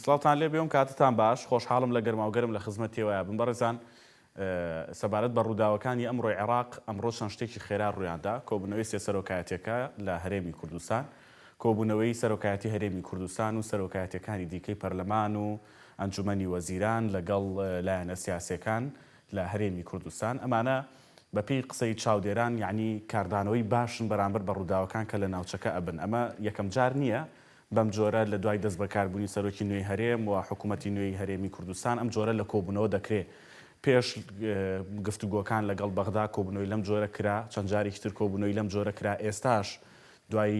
سڵاوتان لێبێ و کاتتان باش، خۆشحاڵم لە گەرماوگەرم لە خزمەتیەوەیا بم. بەڕێزان سەبارەت بە ڕووداوەکانی ئەمڕۆی عێراق، ئەمڕۆ چەند شتێکی خێرا ڕوویاندا، کۆبوونەوەی سێ سەرۆکایەتیەکە لە هەرێمی کوردستان، کۆبوونەوەی سەرۆکایەتی هەرێمی کوردستان و سەرۆکایەتیەکانی دیکەی پەرلەمان و ئەنجومەنی وەزیران لەگەڵ لایەنە سیاسیەکان لە هەرێمی کوردستان، ئەمانە بەپێی قسەی چاودێران یەعنی کاردانەوەی باشن بەرامبەر بە ڕووداوەکان کە لە ناوچەکە ئەبن، ئەمە یەکەم جار نییە بەم جۆرە لە دوای دەستبەکاربوونی سەرۆکی نوێی هەرێم و حکوومەتی نوێی هەرێمی کوردستان ئەم جۆرە لە کۆبوونەوە دەکرێ. پێش گفتوگۆکان لەگەڵ بەغدا کۆبوونەوەی لەم جۆرە کرا، چەند جارێکی تر کۆبوونەوەی لەم جۆرە کرا، ئێستاش دوای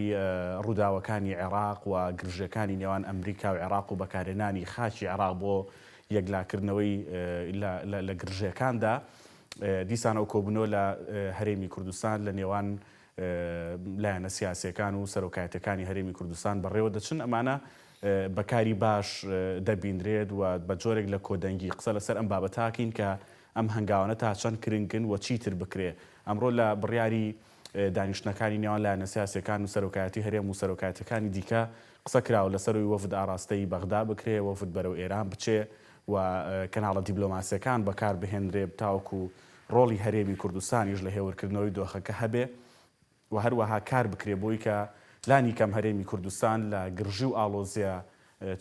ڕووداوەکانی عێراق و گرژییەکانی نێوان ئەمریکا و عێراق و بەکارهێنانی خاکی عێراق بۆ یەکلاکردنەوەی لە گرژییەکاندا دیسانەوە کۆبوونەوە لە هەرێمی کوردستان لە نێوان لایەنە سیاسییەکان و سەرۆکایەتییەکانی هەرێمی کوردستان بەڕێوە دەچن، ئەمانە بە کاری باش دەبینرێت و بە جۆرێک لە کۆدەنگی قسە لەسەر ئەم بابەتە ئەکەین کە ئەم هەنگاوانە تا چەند کرنگن و چیتر بکرێ. ئەمڕۆ لە بڕیاری دانیشتنەکانی نێوان لایەنە سیاسییەکان و سەرۆکایەتی هەرێم و سەرۆکایەتییەکانی دیکە قسە کراوە لەسەر ئەوەی وەفد ئاڕاستەی بەغدا بکرێ، وەفد بەرەو ئێران بچێ و کەناڵە دیبلۆماسییەکان بەکار بهێنرێ تاوەکو ڕۆڵی هەرێمی کوردستانیش لە هێورکردنەوەی دۆخەکە هەبێ و هەروەها کار بکرێ بۆی کە لانی کەم هەرێمی کوردستان لە گرژی و ئاڵۆزییە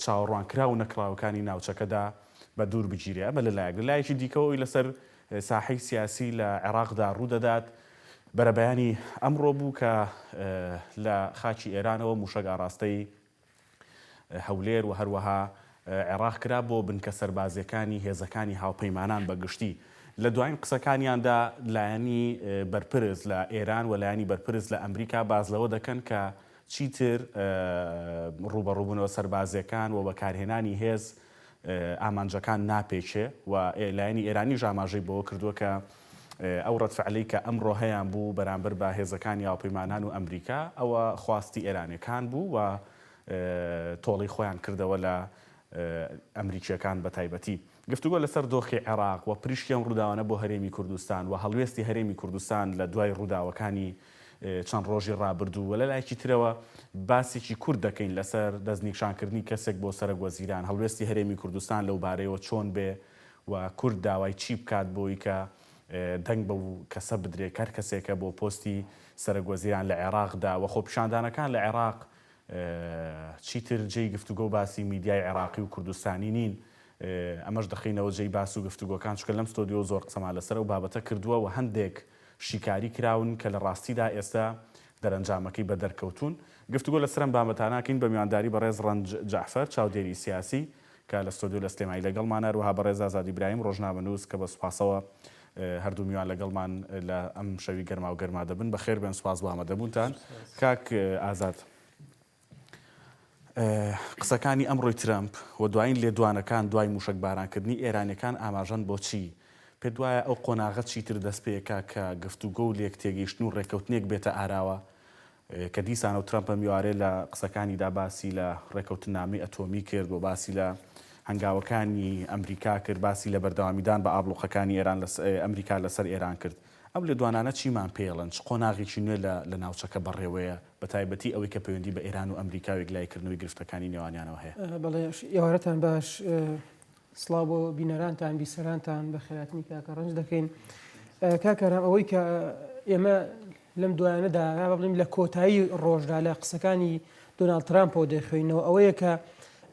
چاوەڕوانکراو و نەکراوەکانی ناوچەکەدا بە دوور بگیرێ. ئەمە لە لایەک. لە لایەکی دیکەوە ئەوی لەسەر ساحەی سیاسی لە عێراقدا ڕوو دەدات، بەرەبەیانی ئەمڕۆ بوو کە لە خاکی ئێرانەوە مووشەک ئاڕاستەی هەولێر و هەروەها عێراق کرا بۆ بنکە سەربازییەکانی هێزەکانی هاوپەیمانان بە گشتی. لە دوایین قسەکانیاندا لایەنی بەرپرس لە ئێران و لایەنی بەرپرس لە ئەمریکا باس لەوە دەکەن کە چیتر ڕووبەڕووبوونەوە سەربازییەکان و بەکارهێنانی هێز ئامانجەکان ناپێکێ و لایەنی ئێرانیش ئاماژەی بەوە کردووە کە ئەو ڕەدفعلەی کە ئەمڕۆ هەیان بوو بەرامبەر بە هێزەکانی هاوپەیمانان و ئەمریکا ئەوە خواستی ئێرانیەکان بوو و تۆڵەی خۆیان کردەوە لە ئەمریکیەکان بە تایبەتی. گفتوگۆ لەسەر دۆخی عێراق و پریشکی ئەم ڕووداوانە بۆ هەرێمی کوردستان و هەڵوێستی هەرێمی کوردستان لە دوای ڕووداوەکانی چەند ڕۆژی ڕابردوو و لە لایەکی ترەوە باسێکی کورت دەکەین لەسەر دەستنیشانکردنی کەسێک بۆ سەرەک وەزیران، هەڵوێستی هەرێمی کوردستان لەو بارەیەوە چۆن بێ و کورد داوای چی بکات بۆی کە دەنگ بەو کەسە بدرێ کە هەر کەسێکە بۆ پۆستی سەرەک وەزیران لە عێراقدا و خۆپیشاندانەکان لە عێراق چیتر جێی گفتوگۆ و باسی میدیای عێراقی و کوردستانی نین، ئەمەش دەخەینەوە جێی باس و گفتوگۆکان، چونکە لەم ستۆدیۆ زۆر قسەمان لەسەر ئەو بابەتە کردووە و هەندێک شیکاری کراون کە لە ڕاستیدا ئێستا دەرەنجامەکەی بەدەرکەوتوون. گفتوگۆ لەسەر ئەم بابەتانە ئەکەین بە میوانداری بەڕێز ڕەنج جەعفەر، چاودێری سیاسی کە لە ستۆدیۆ لە سلێمانی لەگەڵمانە، هەروەها بەڕێز ئازاد ئیبراهیم، ڕۆژنامەنووس کە بە سوپاسەوە هەردوو میوان لەگەڵمان لە ئەم شەوی گەرماوگەرما دەبن. بەخێر بێن، سوپاس بۆ ئامادەبوونتان. کاک ئازاد، قسەکانی ئەمڕۆی ترەمپ و دوایین لێدوانەکان دوای مووشەکبارانکردنی ئێرانییەکان ئاماژەن بۆ چی؟ پێت وایە ئەو قۆناغە چیتر دەستپێکا کە گفتوگۆ و لێکتێگەیشتن و ڕێککەوتنێک بێتە ئاراوە کە دیسانەوە ترەمپ ئەم ئێوارەیە لە قسەکانیدا باسی لە ڕێککەوتننامەی ئەتۆمی کرد و باسی لە هەنگاوەکانی ئەمریکا کرد، باسی لە بەردەوامیدان بە ئابڵوقەکانی ئێران ئەمریکا لەسەر ئێران کرد. ئەم لێدوانانە چیمان پێڵێن؟ چ قۆناغێکی نوێ لە لە ناوچەکە بەڕێوەیە، بە تایبەتی ئەوەی کە پەیوەندی بە ئێران و ئەمریکا و یەکلاییکردنەوەی گرفتەکانی نێوانیانەوە هەیە؟ بەڵێ ئێوارەتان باش، سڵاو بۆ بینەرانتان، بیسەرانتان، بەخێرهاتنی کاکە ڕەنج دەکەین. کاک ئارام ئەوەی کە ئێمە لەم دوایانەدا یا با بڵێین لە کۆتایی ڕۆژدا لە قسەکانی دۆناڵد ترامپەوە دەیخوێنینەوە ئەوەیە کە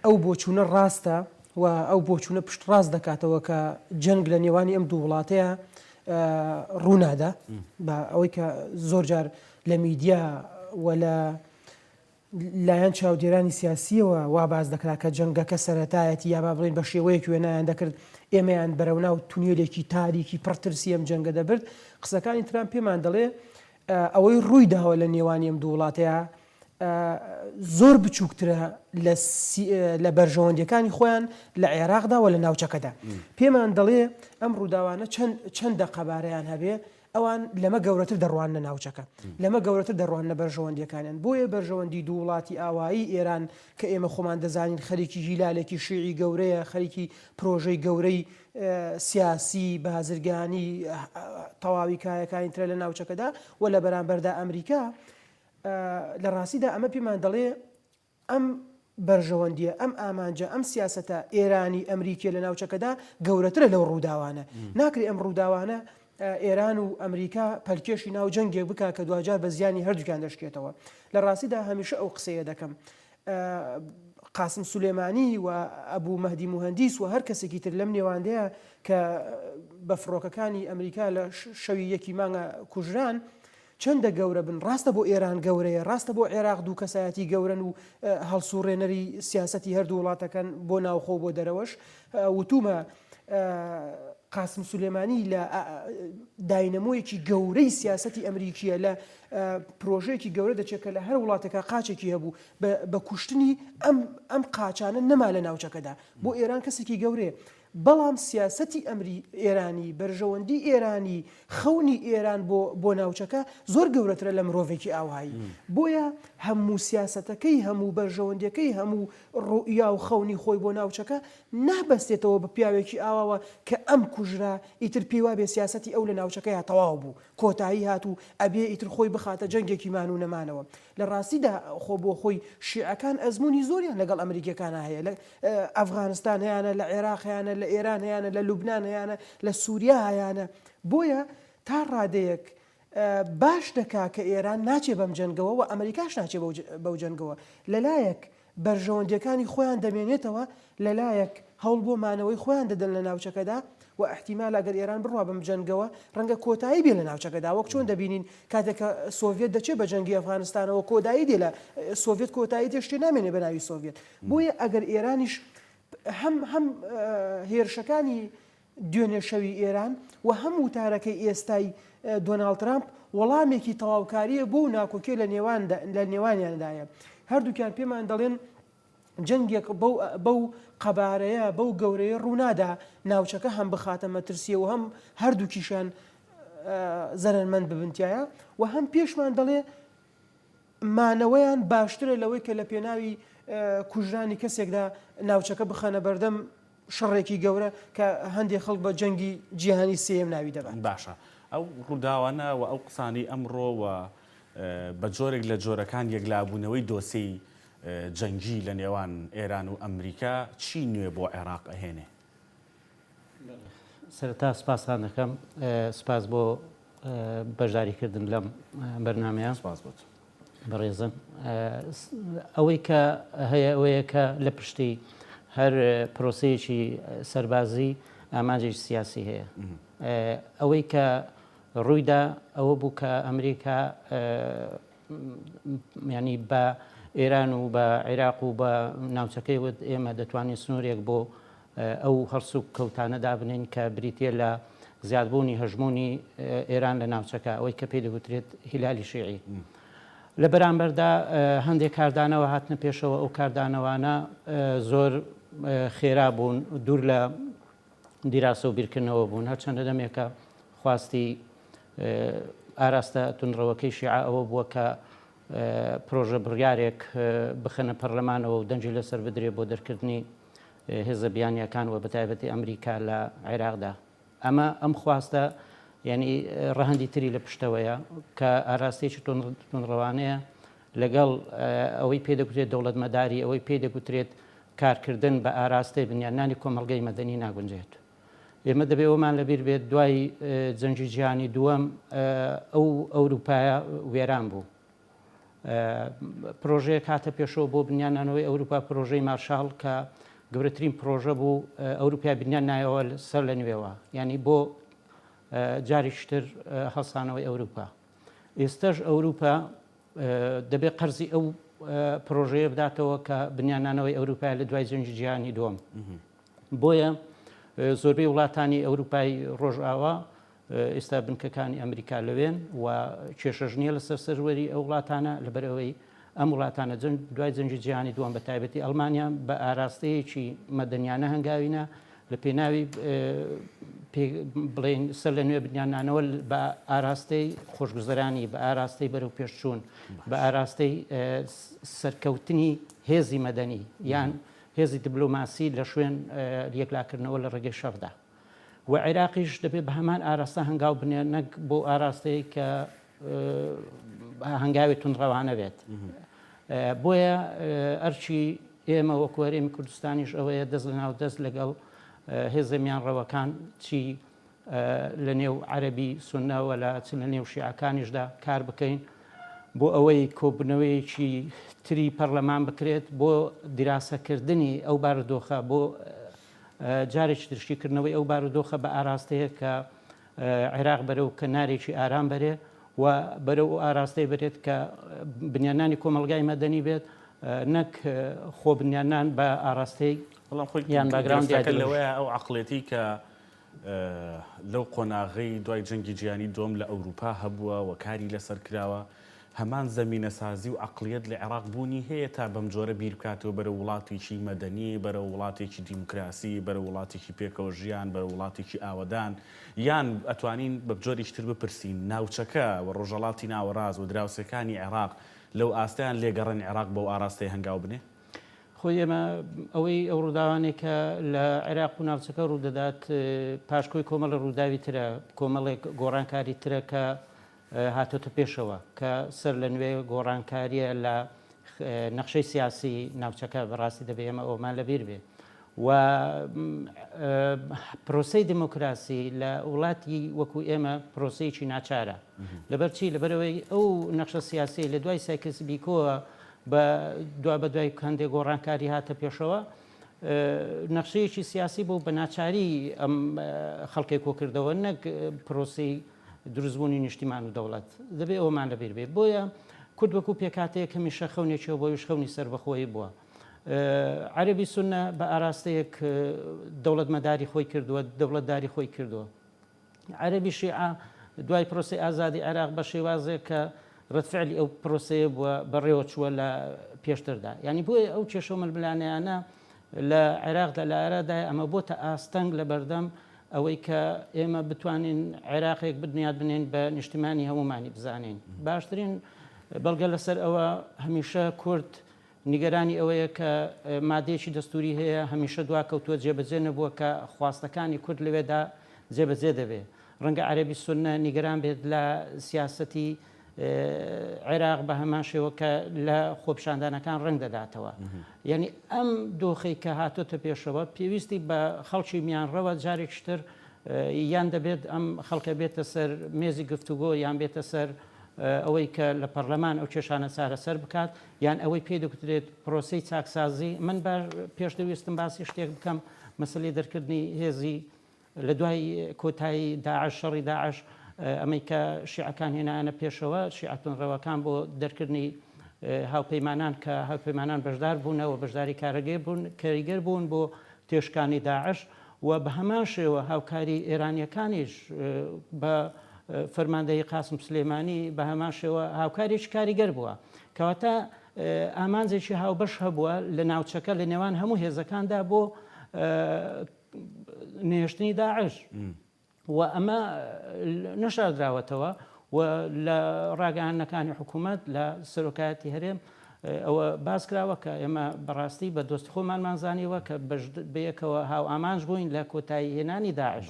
ئەو بۆچوونە ڕاستە و ئەو بۆچوونە پشتڕاست دەکاتەوە کە جەنگ لە نێوانی ئەم دوو وڵاتەیە ڕوونادا بە ئەوەی کە زۆر جار لە میدیا و لە لایەن چاودێرانی سیاسییەوە وا باس دەکرا کە جەنگەکە سەرەتایەتی یا با بڵێین بە شێوەیەک وێنایان دەکرد ئێمەیان بەرەو ناو تونێلێکی تاریکی پڕ ترسی ئەم جەنگە دەبرد، قسەکانی ترامپ پێمان دەڵێ ئەوەی ڕووی داوە لە نێوانی ئەم دوو وڵاتەیا زۆر بچووکترە لە بەرژەوەندیەکانی خۆیان لە عێراقدا و لە ناوچەکەدا. پێمان دەڵێ ئەم ڕووداوانە چەندە قەبارەیان هەبێ ئەوان لەمە گەورەتر دەڕواننە ناوچەکە، لەمە گەورەتر دەڕواننە بەرژەوەندییەکانیان. بۆیە بەرژەوەندی دوو وڵاتی ئاوایی ئێران کە ئێمە خۆمان دەزانین خەریکی هیلالێکی شیعی گەورەیە، خەریکی پرۆژەی گەورەی سیاسی، بازرگانی، تەواوی کایەکانی ترە لە ناوچەکەدا و لە بەرامبەردا ئەمریکا، لە ڕاستیدا ئەمە پێمان دەڵێ ئەم. بەرژەوەندییە، ئەم ئامانجە، ئەم سیاسەتە ئێرانی ئەمریکیە لە ناوچەکەدا گەورەترە لەو ڕووداوانە. ناکرێ ئەم ڕووداوانە ئێران و ئەمریکا پەلکێشی ناو جەنگێک بکا کە دواجار بە زیانی هەردووکیان دەشکێتەوە. لە ڕاستیدا هەمیشە ئەو قسەیە دەکەم. قاسم سولێمانی و ئەبوو مەهدی موهەندیس و هەر کەسێکی تر لەم نێواندەیە کە بە فڕۆکەکانی ئەمریکا لە شەوی یەکی مانگە کوژران، چەندە گەورە بن، ڕاستە بۆ ئێران گەورەیە، ڕاستە بۆ عێراق دوو کەسایەتی گەورەن و هەڵسوڕێنەری سیاسەتی هەردوو وڵاتەکەن بۆ ناوخۆ و بۆ دەرەوەش، وتومە قاسم سولێمانی لە داینەمۆیەکی گەورەی سیاسەتی ئەمریکییە، لە پرۆژەیەکی گەورە دەچێت کە لە هەر وڵاتێکا قاچێکی هەبوو، بە کوشتنی ئەم ئەم قاچانە نەما لە ناوچەکەدا، بۆ ئێران کەسێکی گەورەیە. بەڵام سیاسەتی ئەمری ئێرانی، بەرژەوەندی ئێرانی، خەونی ئێران بۆ بۆ ناوچەکە زۆر گەورەترە لە مرۆڤێکی ئاوهایی. بۆیە هەموو سیاسەتەکەی، هەموو بەرژەوەندیەکەی، هەموو ڕوئیا و خەونی خۆی بۆ ناوچەکە نابەستێتەوە بە پیاوێکی ئاواوە کە ئەم کوژرا ئیتر پێی وابێ سیاسەتی ئەو لە ناوچەکەیا تەواو بوو، کۆتایی هات و ئەبێ ئیتر خۆی بخاتە جەنگێکی مان و نەمانەوە. لە ڕاستیدا خۆ بۆ خۆی شیعەکان ئەزموونی زۆریان لەگەڵ ئەمریکیەکانا هەیە، لە ئەفغانستان هەیانە، لە عێراق هەیانە، لە ئێران هەیانە، لە لوبنان هەیانە، لە سوریا هەیانە. بۆیە تا ڕادەیەک باش دەکا کە ئێران ناچێ بەم جەنگەوە و ئەمریکاش ناچێ بەو جەنگەوە. لەلایەک بەرژەوەندیەکانی خۆیان دەمێنێتەوە، لەلایەک هەوڵ بۆ مانەوەی خۆیان دەدەن لە ناوچەکەدا و ئیحتیمالە گەر ئێران بڕوا بەم جەنگەوە ڕەنگە کۆتایی بێ لە ناوچەکەدا وەک چۆن دەبینین کاتێک کە سۆڤیەت دەچێ بە جەنگی ئەفغانستانەوە کۆدایی دێ لە سۆڤیەت کۆتایی دێ شتێ نامێنێ بە ناوی سۆڤیەت بۆیە ئەگەر ئێرانیش هەم هەم هێرشەکانی دوێنێ شەوی ئێران و هەم وتارەکەی ئێستای دۆناڵد ترامپ وەڵامێکی تەواوکارییە بۆ ناکۆکیە لە نێوان لە نێوانیاندایە. هەردووکیان پێمان دەڵێن جەنگێک بەو بەو قەبارەیە بەو گەورەیە ڕوونادا ناوچەکە هەم بخاتە مەترسیە و هەم هەردووکیشیان زەرەرمەند ببن تیایا و هەم پێشمان دەڵێ مانەوەیان باشترە لەوەی کە لە پێناوی کوژرانی کەسێکدا ناوچەکە بخەنە بەردەم شەڕێکی گەورە کە هەندێک خەڵک بە جەنگی جیهانی سێیەم ناوی دەبات. باشە ئەو ڕووداوانە و ئەو قسانەی ئەمڕۆ و بە جۆرێک لە جۆرەکان یەکلابوونەوەی دۆسێی جەنگی لە نێوان ئێران و ئەمریکا چی نوێ بۆ عێراق ئەهێنێ؟ سەرەتا سپاستان دەکەم، سپاس بۆ بەشداریکردن لەم بەرنامەیە. سپاس بۆ تۆ. بەڕێزم ئەوەی کە هەیە ئەوەیە کە لە پشتی هەر پرۆسەیەکی سەربازی ئامانجێکی سیاسی هەیە. ئەوەی کە ڕوویدا ئەوە بوو کە ئەمریکا ینی بە ئێران و بە عێراق و بە ناوچەکەی وت ئێمە دەتوانین سنوورێک بۆ ئەو هەڵسوکەوتانە دابنێین کە بریتییە لە زیادبوونی هەژموونی ئێران لە ناوچەکە، ئەوەی کە پێی دەگوترێت هیلالی شیعی. لە بەرامبەردا هەندێک کاردانەوە هاتنە پێشەوە، ئەو کاردانەوانە زۆر خێرا بوون، دوور لە دیراسە و بیرکردنەوە بوون، هەرچەندە دەمێکە خواستی ئاراستە توندڕەوەکەی شیعە ئەوە بووە کە پرۆژە بڕیارێک بخەنە پەرلەمانەوە و دەنگی لەسەر بدرێ بۆ دەرکردنی هێزە بیانییەکان و بەتایبەتی ئەمریکا لە عێراقدا. ئەمە ئەم خواستە یعنی ڕەهەندی تری لە پشتەوەیە کە ئاراستەیەکی توندڕەوانەیە لەگەڵ ئەوەی پێ دەگوترێت دەوڵەتمەداری، ئەوەی پێی دەگوترێت کارکردن بە ئاراستەی بنیادنانی کۆمەڵگەی مەدەنی ناگونجێت. ئێمە دەبێ ئەوەمان لەبیر بێت دوای جەنگی جیهانی دووەم ئەو ئەوروپایە وێران بوو. پرۆژەیەک هاتە پێشەوە بۆ بنیاننانەوەی ئەوروپا، پرۆژەی مارشاڵ کە گەورەترین پرۆژە بوو ئەوروپای بنیان نایەوە سەر لە نوێوە، یعنی بۆ جارێکی تر هەڵسانەوەی ئەوروپا. ئێستەش ئەوروپا دەبێت قەرزی ئەو پرۆژەیە بداتەوە کە بنیاننانەوەی ئەوروپای لە دوای جەنگی جیهانی دووەم. بۆیە زۆربەی وڵاتانی ئەوروپای ڕۆژئاوا ئێستا بنکەکانی ئەمریکا لەوێن و کێشەش نییە لەسەر سەروەری ئەو وڵاتانە، لەبەرئەوەی ئەم وڵاتانە دوای جەنگی جیهانی دووەم بە تایبەتی ئەڵمانیا بە ئاراستەیەکی مەدەنیانە هەنگاوی نا لە پێناوی بڵێین سەر لە نوێ بنیاننانەوە بە ئاراستەی خۆشگوزەرانی، بە ئاراستەی بەرەو پێشچوون، بە ئاراستەی سەرکەوتنی هێزی مەدەنی یان هێزی دیبلۆماسی لە شوێن یەکلاکردنەوە لە ڕێگەی شەڕدا. و عێراقیش دەبێت بە هەمان ئاراستە هەنگاو بنێ نەک بۆ ئاراستەیە کە هەنگاوی توندڕەوانە بێت. بۆیە ئەرکی ئێمە وەکو هەرێمی کوردستانیش ئەوەیە دەست لەناو دەست لەگەڵ هێزە میانڕەوەکان چی لە نێو عەرەبی سوننە و لە چ لە نێو شیعەکانیشدا کار بکەین بۆ ئەوەی کۆبوونەوەیەکی تری پەرلەمان بکرێت بۆ دیراسەکردنی ئەو بارودۆخە بۆ جارێکی تر شیکردنەوەی ئەو بارودۆخە بە ئاراستەیە کە عێراق بەرەو کەنارێکی ئارام بەرێ و بەرەو ئەو ئاراستەی بەرێت کە بنیادنانی کۆمەڵگای مەدەنی بێت نەک خۆ بنیادنان بە ئاراستەی بەڵام خۆی یان باگراوندی گرفتەکە ئایدۆلۆژی. لەوەیە ئەو عەقڵێتی کە لەو قۆناغەی دوای جەنگی جیهانی دووەم لە ئەوروپا هەبووە و کاری لەسەر کراوە، هەمان زەمینەسازی و عەقڵیەت لە عێراق بوونی هەیە تا بەمجۆرە بیر بکاتەوە بەرەو وڵاتێکی مەدەنی، بەرەو وڵاتێکی دیموکراسی، بەرەو وڵاتێکی پێکەوە ژیان، بەرەو وڵاتێکی ئاوەدان، یان ئەتوانین بە جۆرێکی تر بپرسین ناوچەکە و ڕۆژهەڵاتی ناوەڕاست و دراوسێکانی عێراق لەو ئاستەیان لێگەڕێن عێراق بەو ئاراستەیە هەنگاو بنێ؟ خۆی ئێمە ئەوەی ئەو ڕووداوانەی کە لە عێراق و ناوچەکە ڕوودەدات پاشکۆی کۆمەڵی ڕووداوی ترە، کۆمەڵێک گۆڕانکاری ترە کە هاتۆتە پێشەوە کە سەر لە نوێ گۆڕانکاریە لە نەخشەی سیاسی ناوچەکە بەڕاستی دەبێ ئێمە ئەومان لەبیر بێ و پرۆسەی دیموکراسی لە وڵاتی وەکو ئێمە پرۆسەیەکی ناچارە لەبەر چی لەبەرەوەی ئەو نەخشە سیاسی لە دوای سایکس بیکۆوە بە دوا بە دوای هەندێک گۆڕانکاری هاتە پێشەوە نەخشەیەکی سیاسی بوو بە ناچاری ئەم خەڵکێک کۆکردەوە نەک پرۆسی دروستبوونی نیشتیمان و دەوڵەت دەبێ ئەومان لەبیر بێ بۆیە کورد وەکو پێکاتەیەک هەمیشە خەونێکیەوە بۆیش خەونی سەربەخۆیی بووە عەربی سونە بە ئاراستەیەک دەوڵەتمەداری خۆی کردووە دەوڵەتداری خۆی کردووە عەرەبی شیعە دوای پرۆسەی ئازادی عێراق بە شێوازێک کە ڕەدفعلی ئەو پرۆسەیە بووە بەڕێوە چووە لە پێشتردا یعنی بۆیە ئەو کێشە و ململانێیانە لە عێراقدا لە ئارادایە ئەمە بۆتە ئاستەنگ لە بەردەم ئەوەی کە ئێمە بتوانین عێراقێک بنیات بنێین بە نیشتمانی هەمومانی بزانین باشترین بەڵگە لەسەر ئەوە هەمیشە کورد نیگەرانی ئەوەیە کە مادەیەکی دەستووری هەیە هەمیشە دواکەوتووە جێبەجێ نەبووە کە خواستەکانی کورد لەوێدا جێبەجێ دەبێ. ڕەنگە عەرەبی سوننە نیگەران بێت لە سیاسەتی عێراق بە هەمان شێوە کە لە خۆپیشاندانەکان ڕەنگ دەداتەوە. یعنی ئەم دۆخەی کە هاتۆتە پێشەوە پێویستی بە خەڵکی میانڕەوە جارێکی تر یان دەبێت ئەم خەڵکە بێتە سەر مێزی گفتوگۆ یان بێتە سەر ئەوەی کە لە پەرلەمان ئەو کێشانە چارەسەر بکات یان ئەوەی پێی دەگوترێت پرۆسەی چاکسازی، من با پێشتر ویستم باسی شتێک بکەم، مەسەلەی دەرکردنی هێزی لە دوای کۆتایی داعش، شەڕی داعش، ئەمەی کە شیعەکان هێنایانە پێشەوە، شیعە توندڕەوەکان بۆ دەرکردنی هاوپەیمانان کە هاوپەیمانان بەشدار بوونەوە، بەشداری کارەگەر بوون، کاریگەر بوون بۆ تێشکانی داعش و بە هەمان شێوە هاوکاری ئێرانییەکانیش بە فەرماندەیی قاسم سلێمانی بە هەمان شێوە هاوکارێکی کاریگەر بووە. کەواتە ئامانجێکی هاوبەش هەبووە لە ناوچەکە لە نێوان هەموو هێزەکاندا بۆ نەهێشتنی داعش و ئەمە نەشاردراوەتەوە و لە ڕاگەیاندنەکانی حکوومەت لە سەرۆکایەتی هەرێم ئەوە باس کراوە کە ئێمە بەڕاستی بە دۆستی خۆمانمان زانیوە کە بەیەکەوە هاوئامانج بووین لە کۆتایی هێنانی داعش.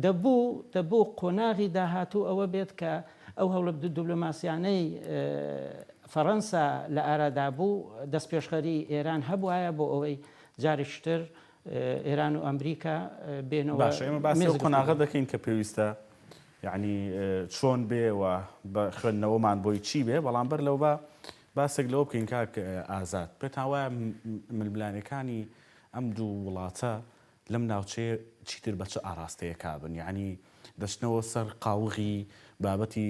دەبوو دەبوو قۆناغی داهاتوو ئەوە بێت کە ئەو هەوڵە دیبلۆماسیانەی فەڕەنسا لە ئارادا بوو، دەستپێشخەری ئێران هەبوایە بۆ ئەوەی جارێکی تر ئێران و ئەمریکا بێنەوە باشە ئێمە باسی مێزی ئەو قۆناغە گفتوگۆ. دەکەین کە پێویستە یەعنی چۆن بێ و بە خوێندنەوەمان بۆی چی بێ، بەڵام بەر لەوە با باسێک لەوە بکەین کاک ئازاد، پێتان وایە ململانێکانی ئەم دوو وڵاتە لەم ناوچەیە چیتر بە چ ئاراستەیەکا بن؟ یەعنی دەچنەوە سەر قاوغی بابەتی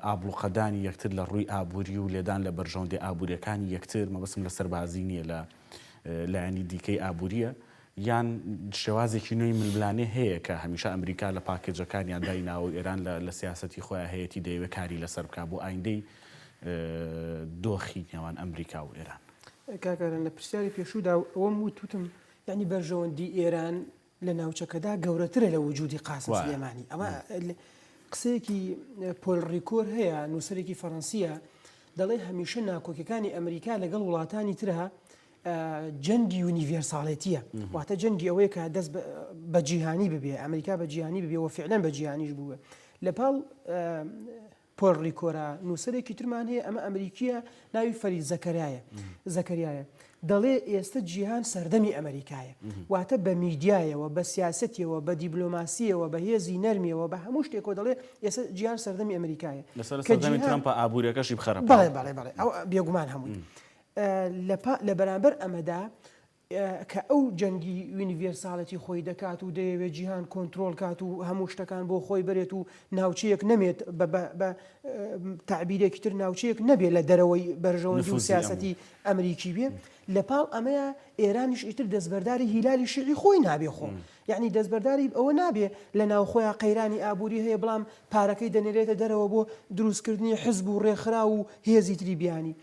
ئابڵوقەدانی یەکتر لە ڕووی ئابووری و لێدان لە بەرژەوەندیە ئابووریەکانی یەکتر، مەبەستم لە سەربازی نییە لە لایەنی دیکەی ئابووریە، یان شێوازێکی نوێی ململانێ هەیە کە هەمیشە ئەمریکا لە پاکێجەکانیان دایناوە و ئێران لە سیاسەتی خۆیان هەیەتی دەیەوێت کاری لەسەر بکات بۆ ئایندەی دۆخی نێوان ئەمریکا و ئێران؟ کاک ئاران لە پرسیاری پێشوودا ئەوەم وت وتم یانی بەرژەوەندی ئێران لە ناوچەکەدا گەورەترە لە وجودی قاسم سلێمانی ئەمە قسەیەکی پۆل ڕیکۆر هەیە نووسەرێکی فەڕەنسیە دەڵێ هەمیشە ناکۆکیەکانی ئەمریکا لەگەڵ وڵاتانی ترە جەنگی یونیڤێرساڵێتیە واتە جەنگی ئەوەیە کە دەست بە جیهانی ببێ ئەمریکا بە جیهانی ببێ و فعلەن بە جیهانیش بووە لە پاڵ پۆل ڕیکۆرا نووسەرێکی ترمان هەیە ئەمە ئەمریکیە ناوی فەرید زەکەرایە زەکەریایە. دەڵێ ئێستە جیهان سەردەمی ئەمەریکایە. واتە بە میدیایەوە، بە سیاسەتیەوە، بە دیبلۆماسییەوە، بە هێزی نەرمیەوە، بە هەموو شتێکەوە دەڵێ ئێستە جیهان سەردەمی ئەمەریکایە. لەسەر سەردەمی ترەمپە ئابووریەکەشی بخەرە پاڵ. بەڵێ بەڵێ بەڵێ ئەو بێگومان هەمووی. لە بەرامبەر ئەمەدا کە ئەو جەنگی universality خۆی دەکات و دەیەوێت جیهان کۆنترۆڵ کات و هەموو شتەکان بۆ خۆی بەرێت و ناوچەیەک نەمێت بە تەعبیرێکی تر ناوچەیەک نەبێت لە دەرەوەی بەرژەوەندی و سیاسەتی ئەمریکی بێ لە پاڵ ئەمەیە ئێرانیش ئیتر دەستبەرداری هیلالی شیعی خۆی نابێ خۆ یعنی دەستبەرداری ئەوە نابێ لە ناوخۆیان قەیرانی ئابووری هەیە بەڵام پارەکەی دەنێرێتە دەرەوە بۆ دروستکردنی حزب و ڕێکخراو و هێزی تری بیانی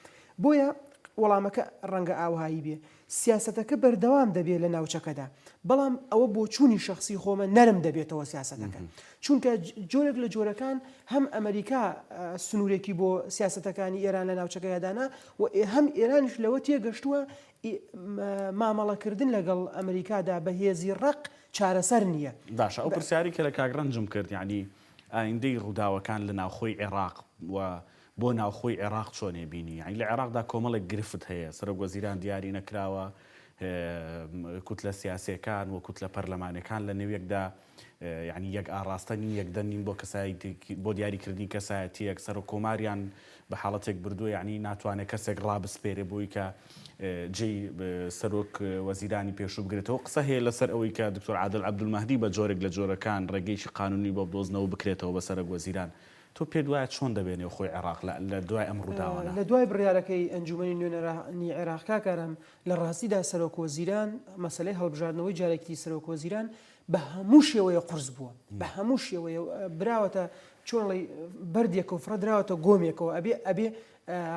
بۆیە وەڵامەکە ڕەنگە ئاوهایی بێ. سیاسەتەکە بەردەوام دەبێ لە ناوچەکەدا. بەڵام ئەوە بۆچوونی شەخسی خۆمە نەرم دەبێتەوە سیاسەتەکە. چونکە جۆرێک لە جۆرەکان هەم ئەمەریکا سنوورێکی بۆ سیاسەتەکانی ئێران لە ناوچەکەیا دانا و هەم ئێرانیش لەوە تێگەشتووە مامەڵەکردن لەگەڵ ئەمەریکادا بە هێزی ڕەق چارەسەر نییە. باشە ئەو پرسیارەی کە لە کاک ڕەنجم کرد یەعنی ئایندەی ڕووداوەکان لە ناوخۆی عێراق و بۆ ناوخۆی عێراق چۆنێ بینی؟ یانی لە عێراقدا کۆمەڵێک گرفت هەیە، سەرۆک وەزیران دیاری نەکراوە، کوتلە سیاسیەکان و کوتلە پەرلەمانەکان لە نێو یەکدا یانی یەک ئاڕاستە نین، یەک دەنگ نین بۆ کەسایەتی بۆ دیاریکردنی کەسایەتیەک، سەرۆک کۆماریان بە حاڵەتێک بردووە یانی ناتوانێت کەسێک ڕابسپێرێ بۆی کە جێی سەرۆک وەزیرانی پێشوو بگرێتەوە. قسە هەیە لەسەر ئەوەی کە دکتۆر عادل عەبدولمەهدی بە جۆرێک لە جۆرەکان ڕێگەیەکی قانونی بۆ بدۆزنەوە بکرێتەوە بە سەرەک وەزیران. تۆ پێت وایە چۆن دەبێ نێوخۆی عێراق لە لە دوای ئەم ڕووداوانە؟ لە دوای بڕیارەکەی ئەنجوومەنی نوێنەرانی عێراق کاک ئارام، لە ڕاستیدا سەرۆکوەزیران، مەسەلەی هەڵبژاردنەوەی جارێکی تری سەرۆکوەزیران بە هەموو شێوەیە قورس بووە، بە هەموو شێوەیە براوەتە چۆن ئەڵێی بەردێکەوە فڕە دراوەتە گۆمێکەوە، ئەبێ ئەبێ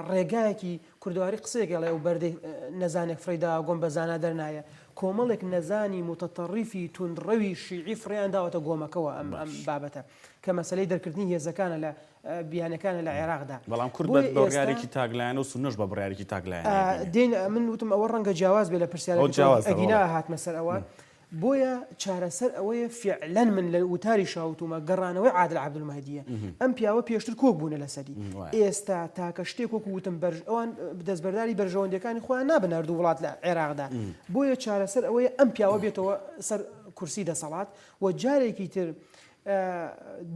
ڕێگایەکی کوردەواری قسەیەک ئەڵێ ئەو بەردەی نەزانێک فڕێی داوە گۆم بە زانا دەرنایە، کۆمەڵێک نەزانی موتەتەڕیفی توندڕەوی شیعی فڕێیان داوەتە گۆمەکەوە ئەم ئەم بابەتە. کە مەسەلەی دەرکردنی هێزەکانە لە بیانەکانە لە عێراقدا. بەڵام کورد بە بڕیارێکی تاکلایەنە و سوننەش بە بڕیارێکی تاکلایەنە ئەیبینێ. دێین من وتم ئەوە ڕەنگە جیاواز بێ لە پرسیارەکەی تۆ ئەگینا هاتمە سەر ئەوە. بۆیە چارەسەر ئەوەیە فیعلەن من لە وتاریشا وتومە گەڕانەوەی عادل عەبدولمەهدییە. ئەم پیاوە پێشتر کۆک بوونە لەسەری. ئێستا تاکە شتێک وەکو وتم بەرژ ئەوان دەستبەرداری بەرژەوەندییەکانی خۆیان نابن هەردوو وڵات لە عێراقدا. بۆیە چارەسەر ئەوەیە ئەم پیاوە بێتەوە سەر کورسی دەسەڵات و جارێکی تر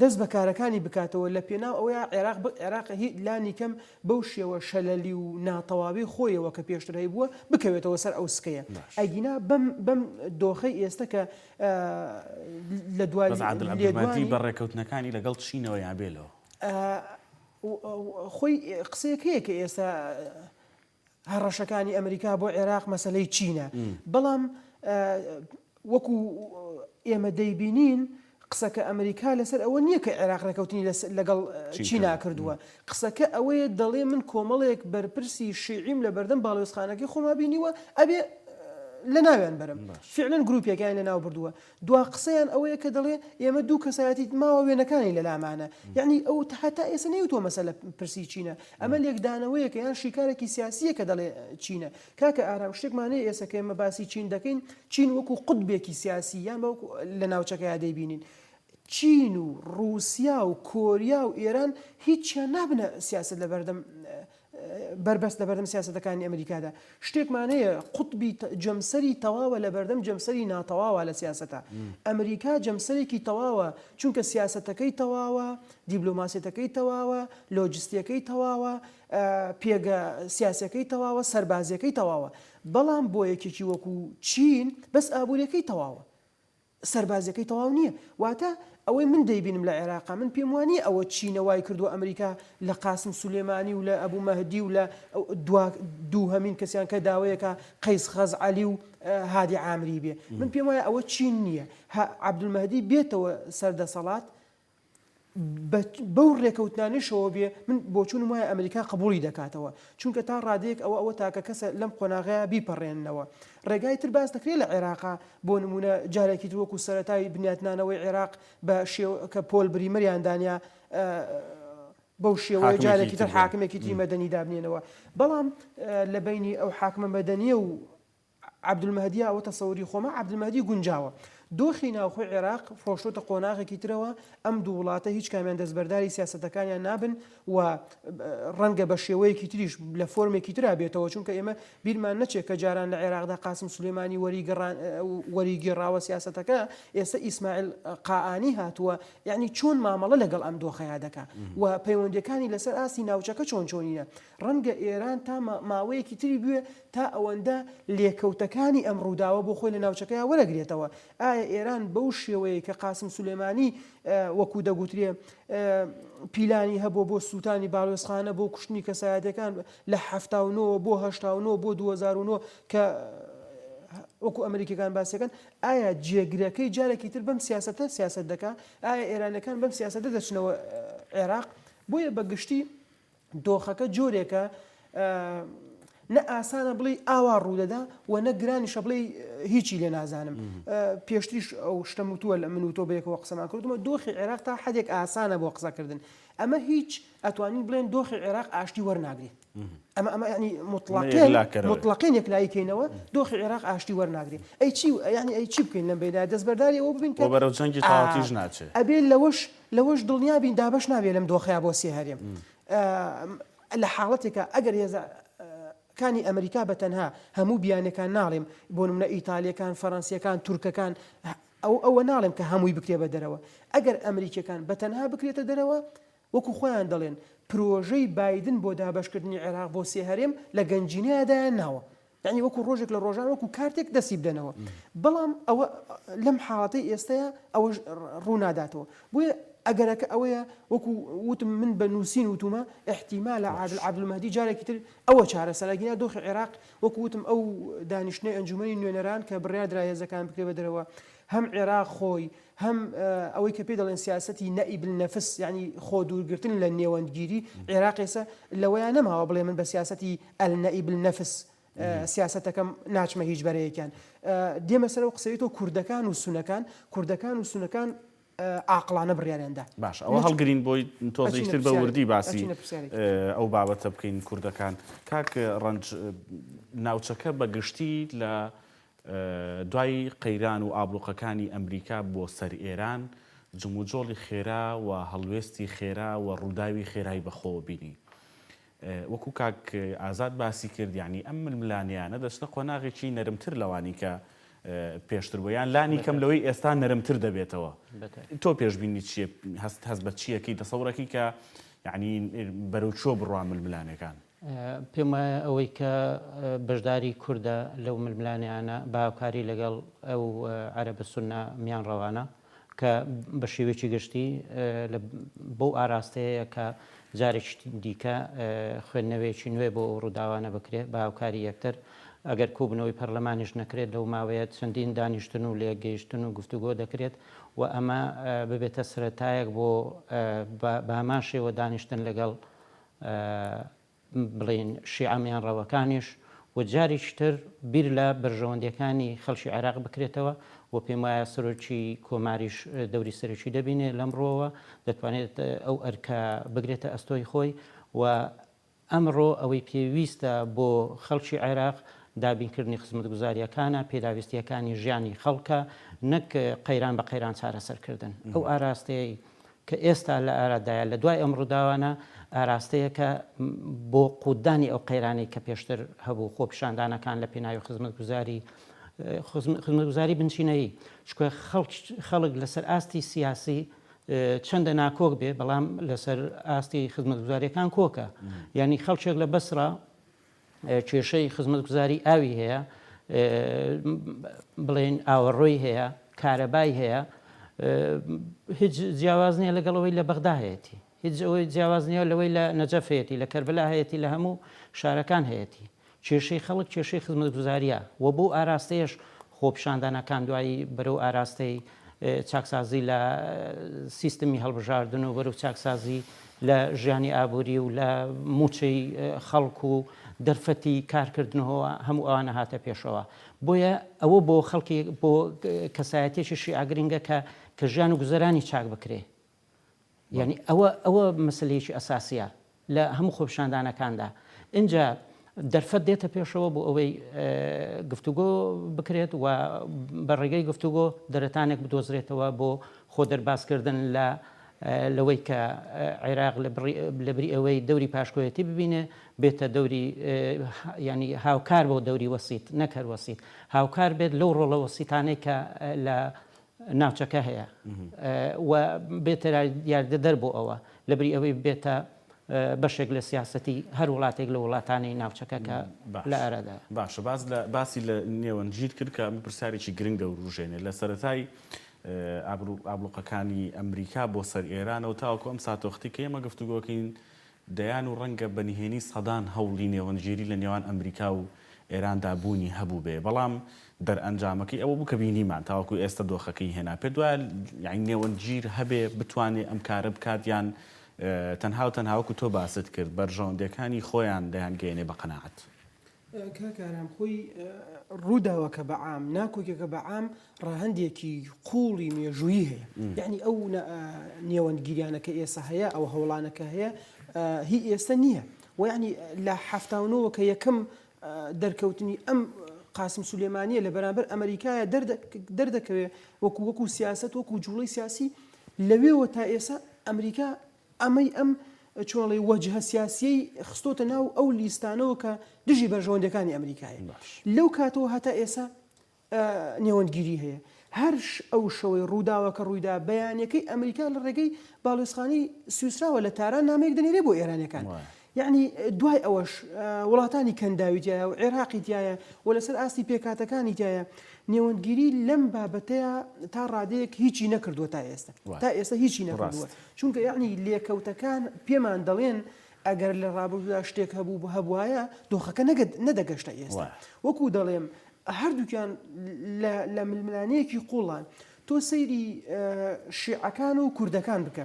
دەست بە کارەکانی بکاتەوە لە پێناو ئەوەیا عێراق عێراق لانی کەم بەو شێوە شەلەلی و ناتەواوی خۆیەوە کە پێشتر هەیبووە بکەوێتەوە سەر ئەو سکەیە ئەگینا بەم بەم دۆخەی ئێستا کە لە دوای لێدوانی بە ڕێکەوتنەکانی لەگەڵ چینەوە یان بێلەوە خۆی قسەیەک هەیە کە ئێستا هەڕەشەکانی ئەمریکا بۆ عێراق مەسەلەی چینە، بەڵام وەکو ئێمە دەیبینین قسەکە ئەمریکا لەسەر ئەوە نییە کە عێراق ڕێکەوتنی لەگەڵ چینا کردووە، قسەکە ئەوەیە دەڵێ من کۆمەڵێک بەرپرسی شیعیم لە بەردەم باڵیۆزخانەکەی خۆما بینیوە ئەبێ لەناویان بەرم، فیعلەن گروپێکیان لەناو بردووە. دوا قسەیان ئەوەیە کە دەڵێ ئێمە دوو کەسایەتی ماوە وێنەکانی لەلامانە یەعنی ئەو هەتا ئێستا نەیوتووە مەسەلە پرسی چینە ئەمە لێکدانەوەیەکە یان شیکارێکی سیاسییە کە دەڵێ چینە کاکە ئارام شتێکمان هەیە ئێستا کە ئێمە باسی چین دەکەین چین وەکو قوتبێکی سیاسی یان وەکو لە ناوچەکەیا دەیبینین چین و ڕووسیا و کۆریا و ئێران هیچیان نابنە سیاسەت لەبەردەم بەربەست لەبەردەم سیاسەتەکانی ئەمریکادا. شتێکمان هەیە قوتبی جەمسەری تەواوە لەبەردەم جەمسەری ناتەواوە لە سیاسەتا. ئەمریکا جەمسەرێکی تەواوە چونکە سیاسەتەکەی تەواوە، دیبلۆماسیەتەکەی تەواوە، لۆجستیەکەی تەواوە، پێگە سیاسیەکەی تەواوە، سەربازیەکەی تەواوە. بەڵام بۆ یەکێکی وەکو چین بەس ئابوریەکەی تەواوە. سەربازیەکەی تەواو نیە واتە ئەوەی من دەیبینم لە عێراقا من پێم وانیە ئەوە چینە وای کردوە ئەمریکا لە قاسم سولێمانی و لە ئەبو مەهدی و لە دوا دووهەمین کەسیان کە داوەیەکە قەیس خەزعەلی و هادی عامری بێ من پێم وایە ئەوە چین نیە عەبدولمەهدی بێتەوە سەر دەسەڵات بەو ڕێکەوتنانەشەوە بێ من بۆچوونم وایە ئەمریکا قبوڵی دەکاتەوە چونکە تا ڕادەیەک ئەوە ئەوە تاکە کەسە لەم قۆناغەیە بیپەڕێننەوە ڕێگای تر باس دەکرێت لە عێراقا بۆ نمونە جارێکی تر وەکو سەرەتای بنیاتنانەوەی عێراق بە شێوە کە پۆل بریمەریان دانیا بەو شێوەیە جارێکی تر حاکمێکی تری مەدەنی دابنێنەوە بەڵام لە بینی ئەو حاکمە مەدەنیە و عەبدولمەهدیە ئەوە تەسەوری خۆمە عەبدولمەهدی گونجاوە. دۆخی ناوخۆی عێراق ڕۆشتۆتە قۆناغێکی ترەوە، ئەم دوو وڵاتە هیچ کامیان دەستبەرداری سیاسەتەکانیان نابن و ڕەنگە بە شێوەیەکی تریش لە فۆرمێکی ترا بێتەوە، چونکە ئێمە بیرمان نەچێت کە جاران لە عێراقدا قاسم سولێمانی وەریگێڕاوە سیاسەتەکە، ئێستا ئیسماعیل قائانی هاتووە، یەعنی چۆن مامەڵە لەگەڵ ئەم دۆخەیا دەکا و پەیوەندییەکانی لەسەر ئاستی ناوچەکە چۆن چۆنینە. ڕەنگە ئێران تا ماوەیەکی تری بوێ تا ئەوەندە لێکەوتەکانی ئەم ڕووداوە بۆ خۆی لە ناوچەکەیا وەرەگرێتەوە. ئایا ئێران بەو شێوەیەی کە قاسم سولێمانی وەکو دەگوترێ پیلانی هەبووە بۆ سووتانی باڵوێزخانە، بۆ کوشتنی کەسایەتیەکان لە 79 وە بۆ 89 بۆ 2009 کە وەکو ئەمریکیەکان باسیەکەن، ئایا جێگرەکەی جارێکی تر بەم سیاسەتە سیاسەت دەکا؟ ئایا ئێرانیەکان بەم سیاسەتە دەچنەوە عێراق؟ بۆیە بە گشتی دۆخەکە جۆرێکە نە ئاسانە بڵێی ئاوا ڕوودەدا و نە گرانیشە بڵێی هیچی لێ نازانم. پێشتریش ئەو شتەم وتووە لە من و تۆ بەیەکەوە قسەمان کردووە، دۆخی عێراق تا حەدێک ئاسانە بۆ قسەکردن. ئەمە هیچ ئەتوانین بڵێن دۆخی عێراق ئاشتی وەرناگرێ. ئەمە ئەمە یعنی مطلقێن مطلقێن یەکلایی کەینەوە دۆخی عێراق ئاشتی وەرناگرێ. ئەی چی یعنی ئەی چی بکەین لەم بەینە دەستبەرداری ئەوە ببین کە بەرەو جەنگی تەواوەتیش ناچێ. ئەبێ لەوەش لەوەش دڵنیا بین دابەش نابێ لەم دۆخەیا بۆ سێ هەرێم. لە حاڵەتێکا ئەگەر هێزە کانی ئەمریکا بە تەنها هەموو بیانەکان ناڵێم بۆ نمونە ئیتالیەکان فەرەنسیەکان تورکەکان ئەو ئەوە ناڵێم کە هەمووی بکرێ بە دەرەوە ئەگەر ئەمریکیەکان بە تەنها بکرێتە دەرەوە وەکو خۆیان دەڵێن پرۆژەی بایدن بۆ دابەشکردنی عێراق بۆ سێ هەرێم لە گەنجینەیە دایان ناوە یانی وەکو ڕۆژێک لە ڕۆژان وەکو کارتێک دەستی بدەنەوە بەڵام ئەوە لەم حاڵەتەی ئێستەیە ئەوەش ڕووناداتەوە بۆیە ئەگەرەکە ئەوەیە وەکو وتم من بە نووسین وتومە احتیمالە عادل عەبدولمەهدی جارێکی تر ئەوە چارەسەرە گینا دۆخی عێراق وەکو وتم ئەو دانیشتنەی ئەنجومەنی نوێنەران کە بڕیاردرا هێزەکان بکرێ بە دەرەوە هەم عێراق خۆی هەم ئەوەی کە پێی دەڵێن سیاسەتی نەئی بالنفس یانی خۆ دوورگرتن لە نێوەندگیری، عێراق ئێستا لەوەیا نەماوە بڵێ من بە سیاسەتی النئی بالنفس سیاسەتەکەم ناچمە هیچ بەرەیەکیان. دێمە سەر ئەو قسەی تۆ کوردەکان و سونەکان، کوردەکان و سونەکان عاقڵانە بڕیاریان دا. باشە ئەوە هەڵگرین بۆی تۆزێکی تر بە وردی باسی ئەو بابەتە بکەین کوردەکان. کاک ڕەنج ناوچەکە بە گشتی لە دوای قەیران و ئابڵوقەکانی ئەمریکا بۆ سەر ئێران، جموجۆڵی خێرا و هەڵوێستی خێرا و ڕووداوی خێرای بەخۆوە بینی. وەکو کاک ئازاد باسی کرد یانی ئەم ململانێیانە دەچنە قۆناغێکی نەرمتر لەوانی کە پێشتر بوو یان لانی کەم لەوەی ئێستا نەرمتر دەبێتەوە. تۆ پێشبینی چییە؟ هەست هەست بە چییەکەی تەسەورەکەی کە یانی بەرەو کوێ بڕوا ململانێکان؟ پێم وایە ئەوەی کە بەشداری کوردە لەو ململانێیانە بە هاوکاری لەگەڵ ئەو عەرەبە سوننە میانڕەوانە کە بە شێوەیەکی گشتی لە بەو ئاراستەیە کە جارێکی دیکە خوێندنەوەیەکی نوێ بۆ ئەو ڕووداوانە بکرێت بە هاوکاری یەکتر ئەگەر کۆبوونەوەی پەرلەمانیش نەکرێت لەو ماوەیە چەندین دانیشتن و لێکگەیشتن و گفتوگۆ دەکرێت و ئەمە ببێتە سەرەتایەک بۆ بە هەمان شێوە دانیشتن لەگەڵ بڵێین شیعە میانڕەوەکانیش و جارێکی تر بیر لە بەرژەوەندیەکانی خەڵکی عێراق بکرێتەوە و پێم وایە سەرۆکی کۆماریش دەوری سەرەکی دەبینێ لەم ڕووەوە دەتوانێت ئەو ئەرکە بگرێتە ئەستۆی خۆی و ئەمڕۆ ئەوەی پێویستە بۆ خەڵکی عێراق دابینکردنی خزمەتگوزارییەکانە، پێداویستییەکانی ژیانی خەڵکە، نەک قەیران بە قەیران چارەسەرکردن. ئەو ئاراستەیەی کە ئێستا لە ئارادایە لە دوای ئەم ڕووداوانە، ئاراستەیەکە بۆ قووتدانی ئەو قەیرانەی کە پێشتر هەبوو، خۆپیشاندانەکان لە پێناوی خزمەتگوزاری خزمەتگوزاری بنچینەیی، چونکە خەڵک لەسەر ئاستی سیاسی چەندە ناکۆک بێ، بەڵام لەسەر ئاستی خزمەتگوزارییەکان کۆکە. یانی خەڵکێک لە بەسڕە کێشەی خزمەتگوزاری ئاوی هەیە، بڵێین ئاوەڕۆی هەیە، کارەبای هەیە، هیچ جیاواز نییە لەگەڵ ئەوەی لە بەغدا هەیەتی، هیچ ئەوەی جیاواز نییە لەوەی لە نەجەف هەیەتی، لە کەربەلا هەیەتی، لە هەموو شارەکان هەیەتی. کێشەی خەڵک کێشەی خزمەتگوزارییە و بەو ئاراستەیەش خۆپیشاندانەکان دوایی بەرەو ئاراستەی چاکسازی لە سیستمی هەڵبژاردن و بەرەو چاکسازی لە ژیانی ئابووری و لە مووچەی خەڵک و دەرفەتی کارکردنەوە هەموو ئەوانە هاتە پێشەوە. بۆیە ئەوە بۆ خەڵکی بۆ کەسایەتیەکی شیعە گرنگە کە کە ژیان و گوزەرانی چاک بکرێ. یانی ئەوە ئەوە مەسەلەیەکی ئەساسیە لە هەموو خۆپیشاندانەکاندا. ئینجا. دەرفەت دێتە پێشەوە بۆ ئەوەی گفتوگۆ بکرێت و بە ڕێگەی گفتوگۆ دەرەتانێک بدۆزرێتەوە بۆ خۆ دەربازکردن لە لەوەی کە عێراق لە بری ئەوەی دەوری پاشکۆیەتی ببینێ بێتە دەوری ینی هاوکار بۆ دەوری وەسیت نەک هەر وەسیت هاوکار بێت لەو ڕۆڵە وەسیتانەی کە لە ناوچەکە هەیە و بێتە یاریدەدەر بۆ ئەوە لەبری ئەوەی بێتە بەشێک لە سیاسەتی هەر وڵاتێک لە وڵاتانی ناوچەکە کە لە ئارادایە. باشە باس لە باسی لە نێوەندگیر کرد کە ئەمە پرسیارێکی گرنگ دەوروژێنێ لە سەرەتای ئابڵوقەکانی ئەمریکا بۆ سەر ئێرانەوە تاوەکو ئەم ساتەوەختی کە ئێمە گفتوگۆکەین دەیان و ڕەنگە بە نهێنی سەدان هەوڵی نێوەندگیری لە نێوان ئەمریکا و ئێراندا بوونی هەبووبێ، بەڵام دەرئەنجامەکەی ئەوە بوو کە بینیمان تاوەکو ئێستە دۆخەکەی هێنا. پێت وایە یانی نێوەندگیر هەبێ بتوانێ ئەم کارە بکات یان تەنها و تەنها وەکو تۆ باست کرد بەرژەوەندییەکانی خۆیان دەیانگەیەنێ بە قەناعەت؟ کاک ئارام خۆی ڕووداوەکە بە عام ناکۆکیەکە بە عام ڕەهەندێکی قوڵی مێژوویی هەیە یعنی ئەو نێوەندگیریانە کە ئێستا هەیە ئەو هەوڵانە کە هەیە هی ئێستا نییە و یعنی لە حەفتاونەوە کە یەکەم دەرکەوتنی ئەم قاسم سولێمانیە لە بەرامبەر ئەمریکایە دەردەکەوێ وەکو وەکو سیاست وەکو جوڵەی سیاسی لەوێوە تا ئێستا ئەمریکا ئەمەی ئەم چۆڵی وەجهە سیاسیەی خستۆتە ناو ئەو لیستانەوە کە دژی بەرژەوەندەکانی ئەمریکایە لەو کاتەوە هەتا ئێسا نێوەندگیری هەیە هەر ئەو شەوەی ڕووداوەکە ڕوویدا بەیانەکەی ئەمریکا لە ڕێگەی باڵیۆزخانەی سویسراوە لە تاران نامەیەک دەنێرێ بۆ ئێرانەکان یعنی دوای ئەوەش وڵاتانی کەنداوی تایە و عێراقی تایە و لەسەر ئاستی پێکاتەکانی تایە نێوەندگیری لەم بابەتەیە تا ڕادەیەک هیچی نەکردووە تا ئێستا تا ئێستا هیچی نەکردووە چونکە یعنی لێکەوتەکان پێمان دەڵێن ئەگەر لە ڕابردوودا شتێک هەبوو هەبوایە دۆخەکە نەدەگەشتە ئێستا وەکو دەڵێم هەردووکیان لە ململانێیەکی قوڵان تۆ سەیری شیعەکان و کوردەکان بکە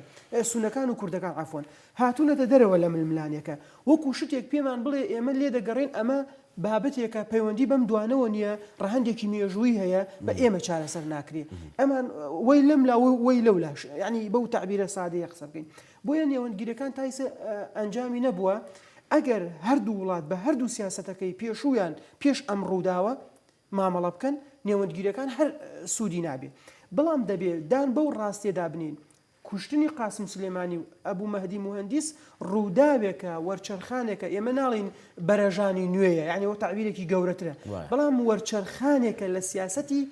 سونەکان و کوردەکان عەفوەن هاتوونەتە دەرەوە لە ململانێکە وەکو شتێک پێمان بڵێ ئێمە لێ دەگەڕێن ئەمە بابەتێکە پەیوەندی بەم دوانەوە نییە ڕەهەندێکی مێژووی هەیە بە ئێمە چارەسەر ناکرێ ئەمان وەی لەم لا وەی لەو لاش یعنی بەو تەعبیرە سادەیە قسە بکەین بۆیە نێوەندگیرەکان تا ئیسە ئەنجامی نەبووە ئەگەر هەردوو وڵات بە هەردوو سیاسەتەکەی پێشوویان پێش ئەم ڕووداوە مامەڵە بکەن نێوەندگیرەکان هەر سوودی نابێ بەڵام دەبێ دان بەو ڕاستیەدا بنێین کوشتنی قاسم سولێمانی و ئەبو مەهدی موهەندیس ڕووداوێکە وەرچەرخانێکە ئێمە ناڵێین بەرەژانی نوێیە یانی ئەوە تەعبیرێکی گەورەترە بەڵام وەرچەرخانێکە لە سیاسەتی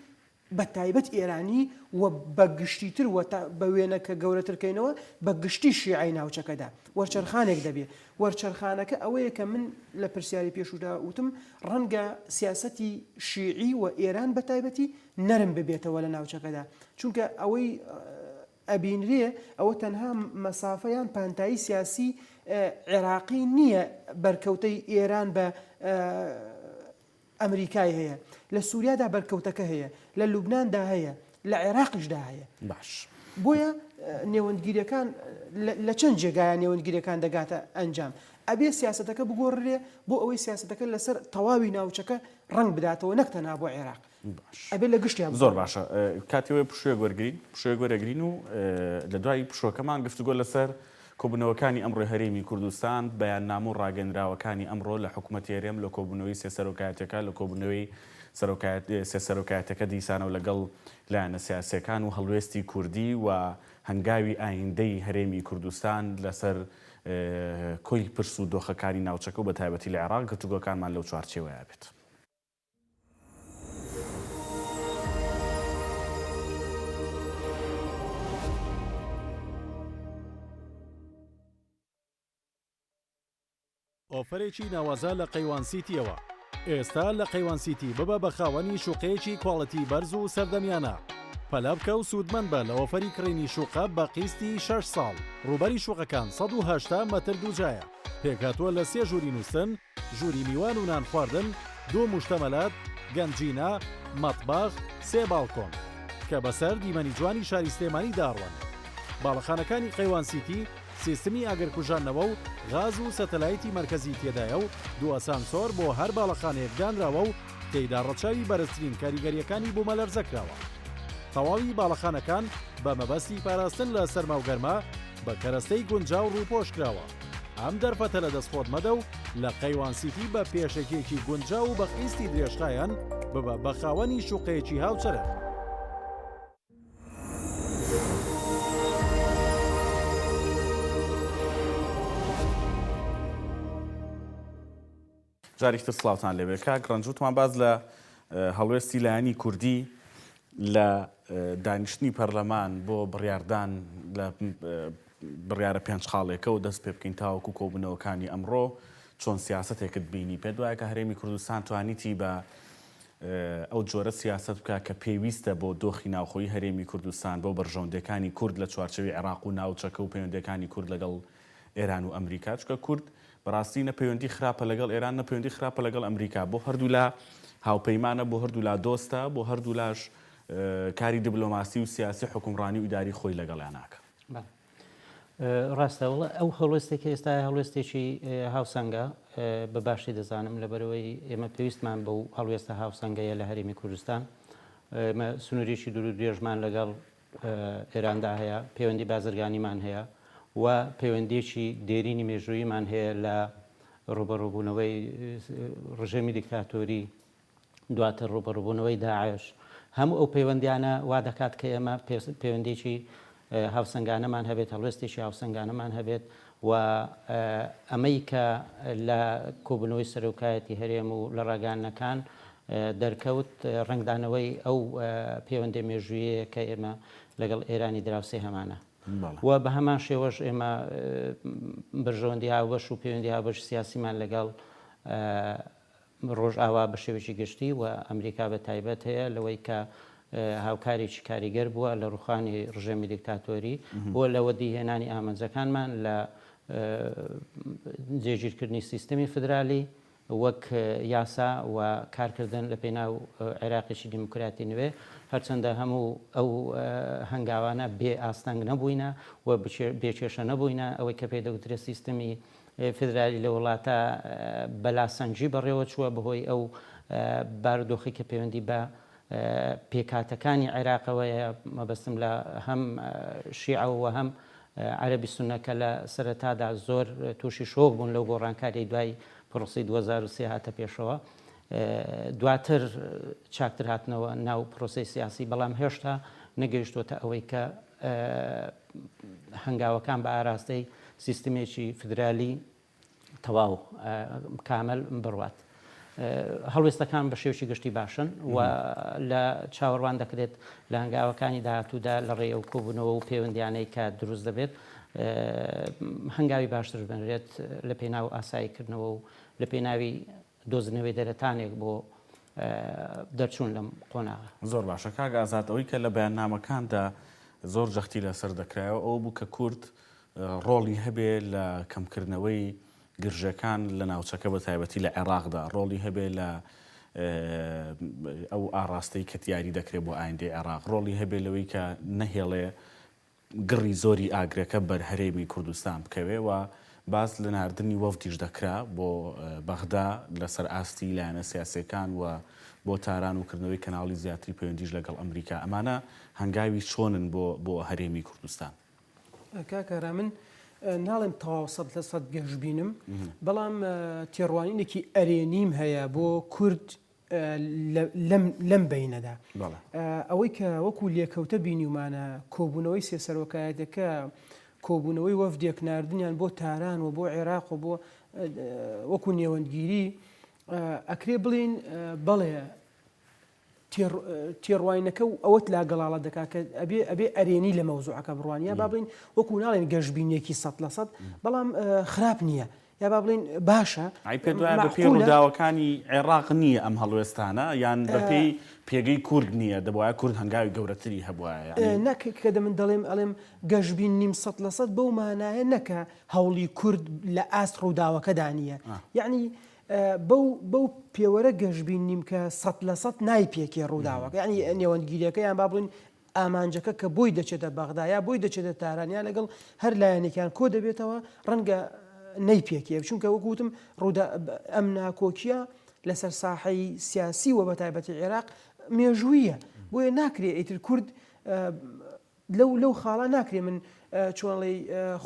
بە تایبەت ئێرانی و بە گشتیتر و بە وێنە کە گەورەتر کەینەوە بە گشتی شیعەی ناوچەکەدا وەرچەرخانێک دەبێ. وەرچەرخانەکە ئەوەیە کە من لە پرسیاری پێشوودا وتم ڕەنگە سیاسەتی شیعی و ئێران بە تایبەتی نەرم ببێتەوە لە ناوچەکەدا چونکە ئەوەی ئەبینرێ ئەوە تەنها مەسافە یان پانتایی سیاسی عێراقی نییە بەرکەوتەی ئێران بە ئەمریکای هەیە، لە سوریادا بەرکەوتەکە هەیە، لە لوبناندا هەیە، لە عێراقیشدا هەیە. باش. بۆیە نێوەندگیریەکان لە چەند جێگایە نێوەندگیریەکان دەگاتە ئەنجام. ئەبێ سیاسەتەکە بگۆڕرێ بۆ ئەوەی سیاسەتەکە لەسەر تەواوی ناوچەکە ڕەنگ بداتەوە نەک تەنها بۆ عێراق. باش. ئەبێ لە گشتیا زۆر باشە کاتی ئەوەیە پشوویەک وەرگرین پشوویەک وەرەگرین و لە دوای پشووەکەمان گفتوگۆ لەسەر کۆبوونەوەکانی ئەمڕۆی هەرێمی کوردستان، بەیاننامە و ڕاگەیەنراوەکانی ئەمڕۆ لە حکومەتی هەرێم، لە کۆبوونەوەی سێ سەرۆکایەتیەکە، لە کۆبوونەوەی سێ سەرۆکایەتیەکە دیسانەوە لەگەڵ لایەنە سیاسیەکان و هەڵوێستی کوردی و هەنگاوی ئایندەی هەرێمی کوردستان لەسەر کۆی پرس و دۆخەکانی ناوچەکە و بەتایبەتی لە عێراق، گفتوگۆکانمان لەو چوارچێوەیە بێت. ئۆفەرێکی ناوازە لە قەیوان سیتیەوە ئێستا لە قەیوان سیتی ببە بە خاوەنی شوقەیەکی کواڵیتی بەرز و سەردەمیانە پەلە بکە و سوودمەند بە لە ئۆفەری کڕینی شوقە بە قیستی شەش ساڵ ڕووبەری شوقەکان 180 مەتر دووجایە پێکهاتووە لە سێ ژووری نووستن ژووری میوان و نان خواردن، دوو موشتەمەلات، گەنجینە، مەتبەخ، سێ باڵکۆن. کە بەسەر دیمەنی جوانی شاری سلێمانی دا ئەڕوانێت. باڵەخانەکانی قەیوان سیتی سیستمی ئاگرکوژاندنەوە و غاز و سەتەلایتی مەرکەزی تێدایە و دوو ئەسانسۆر بۆ هەر باڵەخانەیەک دانراوە و تێیدا ڕەچاوی بەرزترین کاریگەرییەکانی بوومەلەرزە کراوە. تەواوی باڵەخانەکان بە مەبەستی پاراستن لە سەرما و گەرما بە کەرەستەی گونجاو ڕووپۆش کراوە. ئەم دەرفەتە لەدەست خۆت مەدە و لە قەیوان سیتی بە پێشەکیەکی گونجاو و بە قیستی درێژخایەن ببە بە خاوەنی شوقەیەکی هاوچەرخ. جارێکی تر سڵاوتان لێبێ کاک ڕەنج وتمان باس لە هەڵوێستی لایەنی کوردی لە دانیشتنی پەرلەمان بۆ بڕیاردان لە بڕیارە پێنج خاڵێکەوە دەست پێ بکەین تاوەکو کۆبوونەوەکانی ئەمڕۆ چۆن سیاسەتێکت بینی پێت وایە کە هەرێمی کوردستان توانیتی بە ئەو جۆرە سیاسەت بکە کە پێویستە بۆ دۆخی ناوخۆی هەرێمی کوردستان بۆ بەرژەوەندیەکانی کورد لە چوارچێوەی عێراق و ناوچەکە و پەیوەندیەکانی کورد لەگەڵ ئێران و ئەمریکا چونکە کورد بەڕاستی نە پەیوەندی خراپە لەگەڵ ئێران نە پەیوەندی خراپە لەگەڵ ئەمریکا بۆ هەردوولا هاوپەیمانە بۆ هەردوولا دۆستە بۆ هەردوولاش کاری دیبلۆماسی و سیاسی حکومڕانی و ئیداری خۆی لەگەڵیان ناکە. ڕاستە وڵا ئەو هەڵوێستێک ئێستا هەڵوێستێکی هاوسەنگە بە باشی دەزانم لەبەرەوەی ئێمە پێویستمان بەو هەڵوێستە هاوسەنگەیە لە هەرێمی کوردستان ئێمە سنووریی دوور و درێژمان لەگەڵ ئێراندا هەیە، پەیوەندی بازرگانیمان هەیە و پەیوەندییەکی دێرینی مێژووییمان هەیە لە ڕووبەڕووبوونەوەی ڕژێمی دیکتاتۆری، دواتر ڕووبەڕووبوونەوەی داعش. هەموو ئەو پەیوەندیانە وا دەکات کە ئێمە پەیوەندییەکی هاوسەنگانەمان هەبێت، هەڵوێستێکی هاوسەنگانەمان هەبێت و ئەمەی کە لە کۆبوونەوەی سەرۆکایەتی هەرێم و لە ڕاگەیاندنەکان دەرکەوت، ڕەنگدانەوەی ئەو پەیوەندیە مێژوویەیە کە ئێمە لەگەڵ ئێرانی دراوسێ هەمانە و بە هەمان شێوەش ئێمە بەرژەوەندی هاوبەش و پەیوەندی هاوبەش سیاسیمان لەگەڵ ڕۆژئاوا بە شێوەیەکی گشتی و ئەمریکا بە تایبەت هەیە لەوەی کە هاوکارێکی کاریگەر بووە لە ڕوخانی ڕژێمی دیکتاتۆری و لە وەدیهێنانی ئامانجەکانمان لە جێگیرکردنی سیستەمی فدرالی وەک یاسا و کارکردن لە پێناو عێراقێکی دیموکراتی نوێ، هەرچەندە هەموو ئەو هەنگاوانە بێ ئاستەنگ نەبووینە و بێ کێشە نەبووینە، ئەوەی کە پێی دەگوترێت سیستمی فیدرالی لە وڵاتە بە لاسەنگی بەڕێوە چووە بەهۆی ئەو بارودۆخی کە پەیوەندی بە پێکهاتەکانی عێراقەوەیە، مەبەستم لە هەم شیعە و هەم عەرەبی سوننە کە لە سەرەتادا زۆر تووشی شۆک بوون لەو گۆڕانکاریەی دوای پرۆسەی 2003 هاتە پێشەوە، دواتر چاکتر هاتنەوە ناو پرۆسەی سیاسی، بەڵام هێشتا نەگەیشتووەتە ئەوەی کە هەنگاوەکان بە ئاراستەی سیستمێکی فیدرالی تەواو کامل بڕوات. هەڵوێستەکان بە شێوەیەکی گشتی باشن و لە چاوەڕوان دەکرێت لە هەنگاوەکانی داهاتوودا لە ڕێی ئەو کۆبوونەوە و پەیوەندیانەی کە دروست دەبێت هەنگاوی باشتر بنرێت لە پێناو ئاساییکردنەوە و لە پێناوی دۆزینەوەی دەرەتانێک بۆ دەرچوون لەم قۆناغە. زۆر باشە کاک ئازاد ئەوەی کە لە بەیاننامەکاندا زۆر جەختی لەسەر دەکرایەوە ئەوە بوو کە کورد ڕۆڵی هەبێ لە کەمکردنەوەی گرژەکان لە ناوچەکە بە تایبەتی لە عێراقدا ڕۆڵی هەبێ لە ئەو ئاڕاستەی کە دیاری دەکرێت بۆ ئایندەی عێراق ڕۆڵی هەبێ لەوەی کە نەهێڵێ گڕی زۆری ئاگرەکە بەر هەرێمی کوردستان بکەوێ و باس لە ناردنی وەفدیش دەکرا بۆ بەغدا لەسەر ئاستی لایەنە سیاسیەکان و بۆ تاران و کردنەوەی کەناڵی زیاتری پەیوەندیش لەگەڵ ئەمریکا ئەمانە هەنگاوی چۆنن بۆ بۆ هەرێمی کوردستان؟ کاک ئارام من ناڵێم تەواو 100% گەشبینم بەڵام تێڕوانینێکی ئەرێنیم هەیە بۆ کورد لەم بەینەدا ئەوەی کە وەکو لێکەوتە بینیومانە کۆبوونەوەی سێ سەرۆکایەتەکە کۆبوونەوەی وەفدێک ناردنیان بۆ تاران و بۆ عێراق و بۆ وەکو نێوەندگیری ئەکرێ بڵین بەڵێ تێڕواینەکە و ئەوەت لا گەڵاڵە دەکات کە ئەبێ ئەبێ ئەرێنی لە مەوزوعەکە بڕوان یا با بڵین وەکو ناڵێن گەشبینیەکی 100% بەڵام خراپ نییە یا با بڵێین باشە، ئەی پێت وایە بەپێی مەعقولە. ڕووداوەکانی عێڕاق نییە ئەم هەڵوێستانە یان بەپێی پێگەی کورد نییە دەبوایە کورد هەنگاوی گەورەتری هەبوایە یانی. نا کە دە من دەڵێم ئەڵێم گەشبین نیم 100% بەو مانایە نە کە هەوڵی کورد لە ئاست ڕووداوەکەدا نییە یانی بەو بەو پێوەرە گەشبین نیم کە 100% نایپێکێ ڕووداوەکە یانی نێوەندگیریەکە یان با بڵێین ئامانجەکە کە بۆی دەچێتە بەغدا یا بۆی دەچێتە تاران یا لەگەڵ هەر لایەنێکیان کۆ دەبێتەوە ڕەنگە نەیپێکێ چونکە وەکو وتم ڕوودا ئەم ناکۆکیە لەسەر ساحەی سیاسی و بەتایبەتی عێراق مێژوویە بۆیە ناکرێ ئیتر کورد لەو لەو خاڵە ناکرێ من چۆنڵێی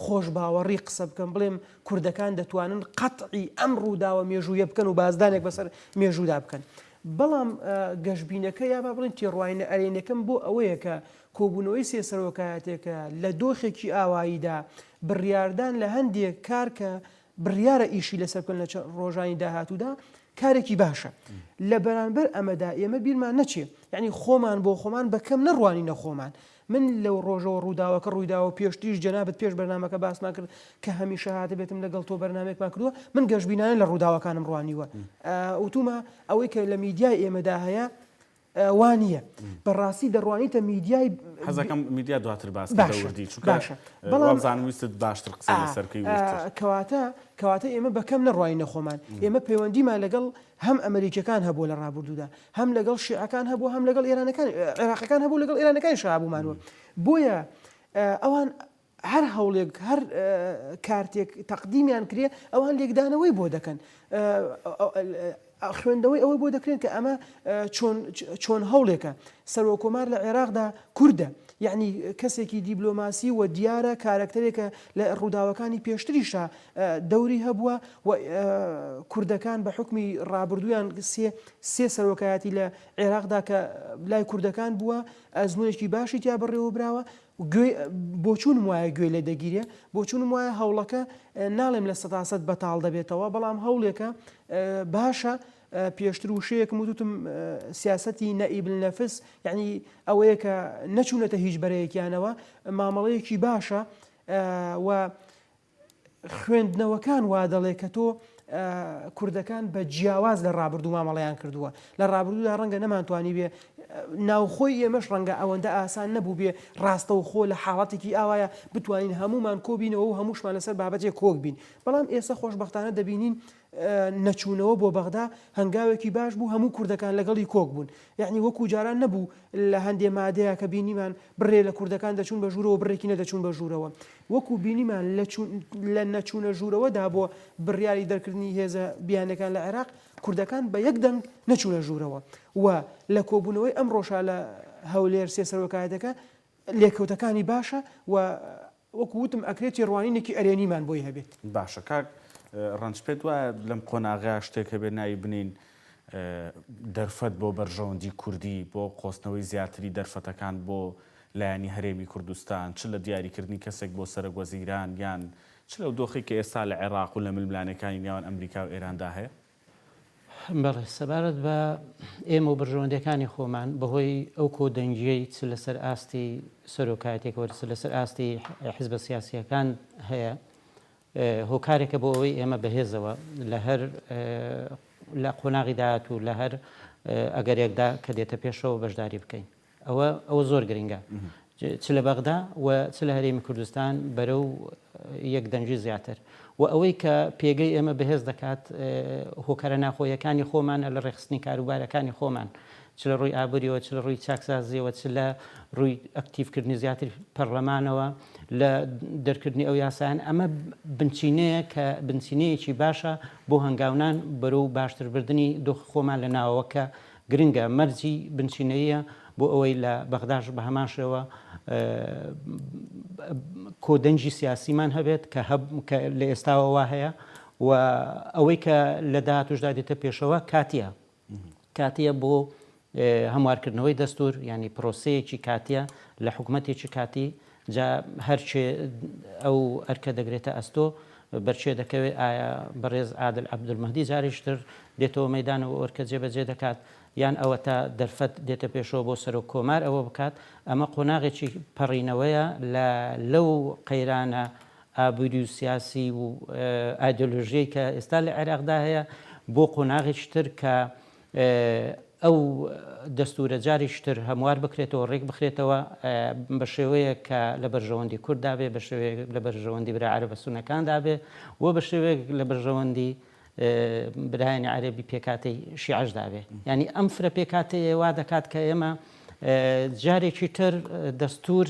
خۆشباوەڕی قسە بکەم بڵێم کوردەکان دەتوانن قەتعی ئەم ڕووداوە مێژوویە بکەن و بازدانێک بەسەر مێژوودا بکەن. بەڵام گەشبینەکە یا با بڵێین تێڕواینە ئەرێنیەکەم بۆ ئەوەیە کە کۆبوونەوەی سێ سەرۆکایەتێکە لە دۆخێکی ئاواییدا بڕیاردان لە هەندێک کار کە بڕیارە ئیشی لەسەر بکەن لە ڕۆژانی داهاتوودا کارێکی باشە. لە بەرانبەر ئەمەدا ئێمە بیرمان نەچێ یانی خۆمان بۆ خۆمان بە کەم نەڕوانینە خۆمان. من لەو ڕۆژەوە ڕووداوەکە ڕوویداوە پێشتریش جەنابت پێش بەرنامەکە باسمان کرد کە هەمیشە هاتبێتم لەگەڵ تۆ بەرنامەیەکمان کردووە من گەشبینانە لە ڕووداوەکانم ڕوانیوە وتومە ئەوەی کە لە میدیای ئێمەدا هەیە وا نییە بەڕاستی دەڕوانیتە میدیای حەزەکەم میدیا دواتر باس باشە وردی چونکە باشە بەڵام وابزانم ویستت باشتر قسەی لەسەر بکەی وردتر کەواتە کەواتە ئێمە بە کەم نەڕوانینە خۆمان ئێمە پەیوەندیمان لەگەڵ هەم ئەمریکیەکان هەبووە لە ڕابردوودا هەم لەگەڵ شیعەکان هەبووە هەم لەگەڵ ئێرانەکان عێراقەکان هەبوو لەگەڵ ئێرانەکانیش هەبوومانوە بۆیە ئەوان هەر هەوڵێک هەر کارتێک تەقدیمیان کرێ ئەوان لێکدانەوەی بۆ دەکەن خوێندنەوەی ئەوەی بۆ دەکرێن کە ئەمە چۆن چۆن هەوڵێکە سەرۆکۆمار لە عێراقدا کوردە یعنی کەسێکی دیبلۆماسی و دیارە کارەکتەرێکە لە ڕووداوەکانی پێشتریشا دەوری هەبووە و کوردەکان بە حوکمی ڕابردوویان سێ سێ سەرۆکایەتی لە عێراقدا کە لای کوردەکان بووە ئەزمونێکی باشی تیا بەڕێوەبراوە گوێی بۆچوونم وایە گوێی لێ دەگیرێ بۆچوونم وایە هەوڵەکە ناڵێم لە سەتاسەد بەتاڵ دەبێتەوە بەڵام هەوڵێکە باشە پێشتر وشەیەکم وتوتم سیاسەتی نەئیب النفس یعنی ئەوەیە کە نەچوونەتە هیچ بەرەیەکیانەوە مامەڵەیەکی باشە و خوێندنەوەکان وا دەڵێ کە تۆ کوردەکان بە جیاواز لە ڕابردوو مامەڵەیان کردووە لە ڕابردوودا ڕەنگە نەمانتوانی بێ ناوخۆی ئێمەش ڕەنگە ئەوەندە ئاسان نەبوو بێ ڕاستەوخۆ لە حاڵەتێکی ئاوایە بتوانین هەمومان کۆبینەوە و هەمووشمان لەسەر بابەتێک کۆک بین بەڵام ئێستا خۆشبەختانە دەبینین نەچوونەوە بۆ بەغدا هەنگاوێکی باش بوو هەموو کوردەکان لەگەڵی کۆک بوون یەعنی وەکو جاران نەبوو لە هەندێ مادەیا کە بینیمان بڕێ لە کوردەکان دەچوون بە ژوورەوە بڕێکی نەدەچوون بە ژوورەوە وەکو بینیمان لە لە نەچوونە ژوورەوەدا بۆ بڕیاری دەرکردنی هێزە بیانەکان لە عێراق کوردەکان بە یەک دەنگ نەچوونە ژوورەوە و لە کۆبوونەوەی ئەمڕۆشا لە هەولێر سێ سەرۆکایەتەکە لێکەوتەکانی باشە و وەکو وتم ئەکرێ تێڕوانینێکی ئەرێنیمان بۆی هەبێت. باشە کاک ڕەنج پێت وایە لەم قۆناغەیا شتێک هەبێت ناوی بنێین دەرفەت بۆ بەرژەوەندی کوردی بۆ قۆستنەوەی زیاتری دەرفەتەکان بۆ لایەنی هەرێمی کوردستان چ لە دیاریکردنی کەسێک بۆ سەرەک وەزیران یان چ لەو دۆخەی کە ئێستا لە عێراق و لە ململانێکانی نێوان ئەمریکا و ئێراندا هەیە؟ بەڵێ، سەبارەت بە ئێمە و بەرژەوەندییەکانی خۆمان، بەهۆی ئەو کۆدەنگییەی چ لەسەر ئاستی سەرۆکایەتییەکەوە چ لەسەر ئاستی حزبە سیاسییەکان هەیە، هۆکارێکە بۆ ئەوەی ئێمە بەهێزەوە لە هەر لە قۆناغی داهاتوو لە هەر ئەگەرێکدا کە دێتە پێشەوە بەشداری بکەین. ئەوە ئەوە زۆر گرنگە چ لە بەغدا و چ لە هەرێمی کوردستان بەرەو یەک دەنگی زیاتر و ئەوەی کە پێگەی ئێمە بەهێز دەکات هۆکارە ناخۆیەکانی خۆمانە لە ڕێکخستنی کاروبارەکانی خۆمان چ لە ڕووی ئابووریەوە چ لە ڕووی چاکسازیەوە چ لە ڕووی ئەکتیڤکردنی زیاتر پەرلەمانەوە لە دەرکردنی ئەو یاسایان ئەمە بنچینەیە کە بنچینەیەکی باشە بۆ هەنگاونان بەرەو باشتربردنی دۆخی خۆمان لە ناوەوە کە گرنگە، مەرجی بنچینەییە بۆ ئەوەی لە بەغداش بە هەمان شێوە کۆدەنگی سیاسیمان هەبێت کە کە لە ئێستاوە وا هەیە و ئەوەی کە لە داهاتوشدا دێتە پێشەوە کاتیە کاتیە بۆ هەموارکردنەوەی دەستور ینی پرۆسەیەکی کاتیە لە حکومەتێکی کاتی جا هەرکێ ئەو ئەرکە دەگرێتە ئەستۆ بەر کێ دەکەوێت ئایا بەڕێز عادل عەبدولمەهدی جارێکی تر دێتەوە مەیدانەوە ئەو ئەرکە جێبەجێ دەکات یان ئەوەتا دەرفەت دێتە پێشەوە بۆ سەرۆک کۆمار ئەوە بکات ئەمە قۆناغێکی پەڕینەوەیە لە لەو قەیرانە ئابووری و سیاسی و ئایدۆلۆژیەی کە ئێستا لە عێراقدا هەیە بۆ قۆناغێکی تر کە ئەو دەستوورە جارێکی تر هەموار بکرێتەوە، ڕێک بخرێتەوە بە شێوەیەک کە لە بەرژەوەندی کورددا بێ، بە شێوەیەک لە بەرژەوەندی برا عەرەبە سوننەکاندا بێ و بە شێوەیەک لە بەرژەوەندی برایانی عەرەبی پێکهاتەی شیعەشدا بێ. یانی ئەم فرە پێکهاتەیە وا دەکات کە ئێمە جارێکی تر دەستوور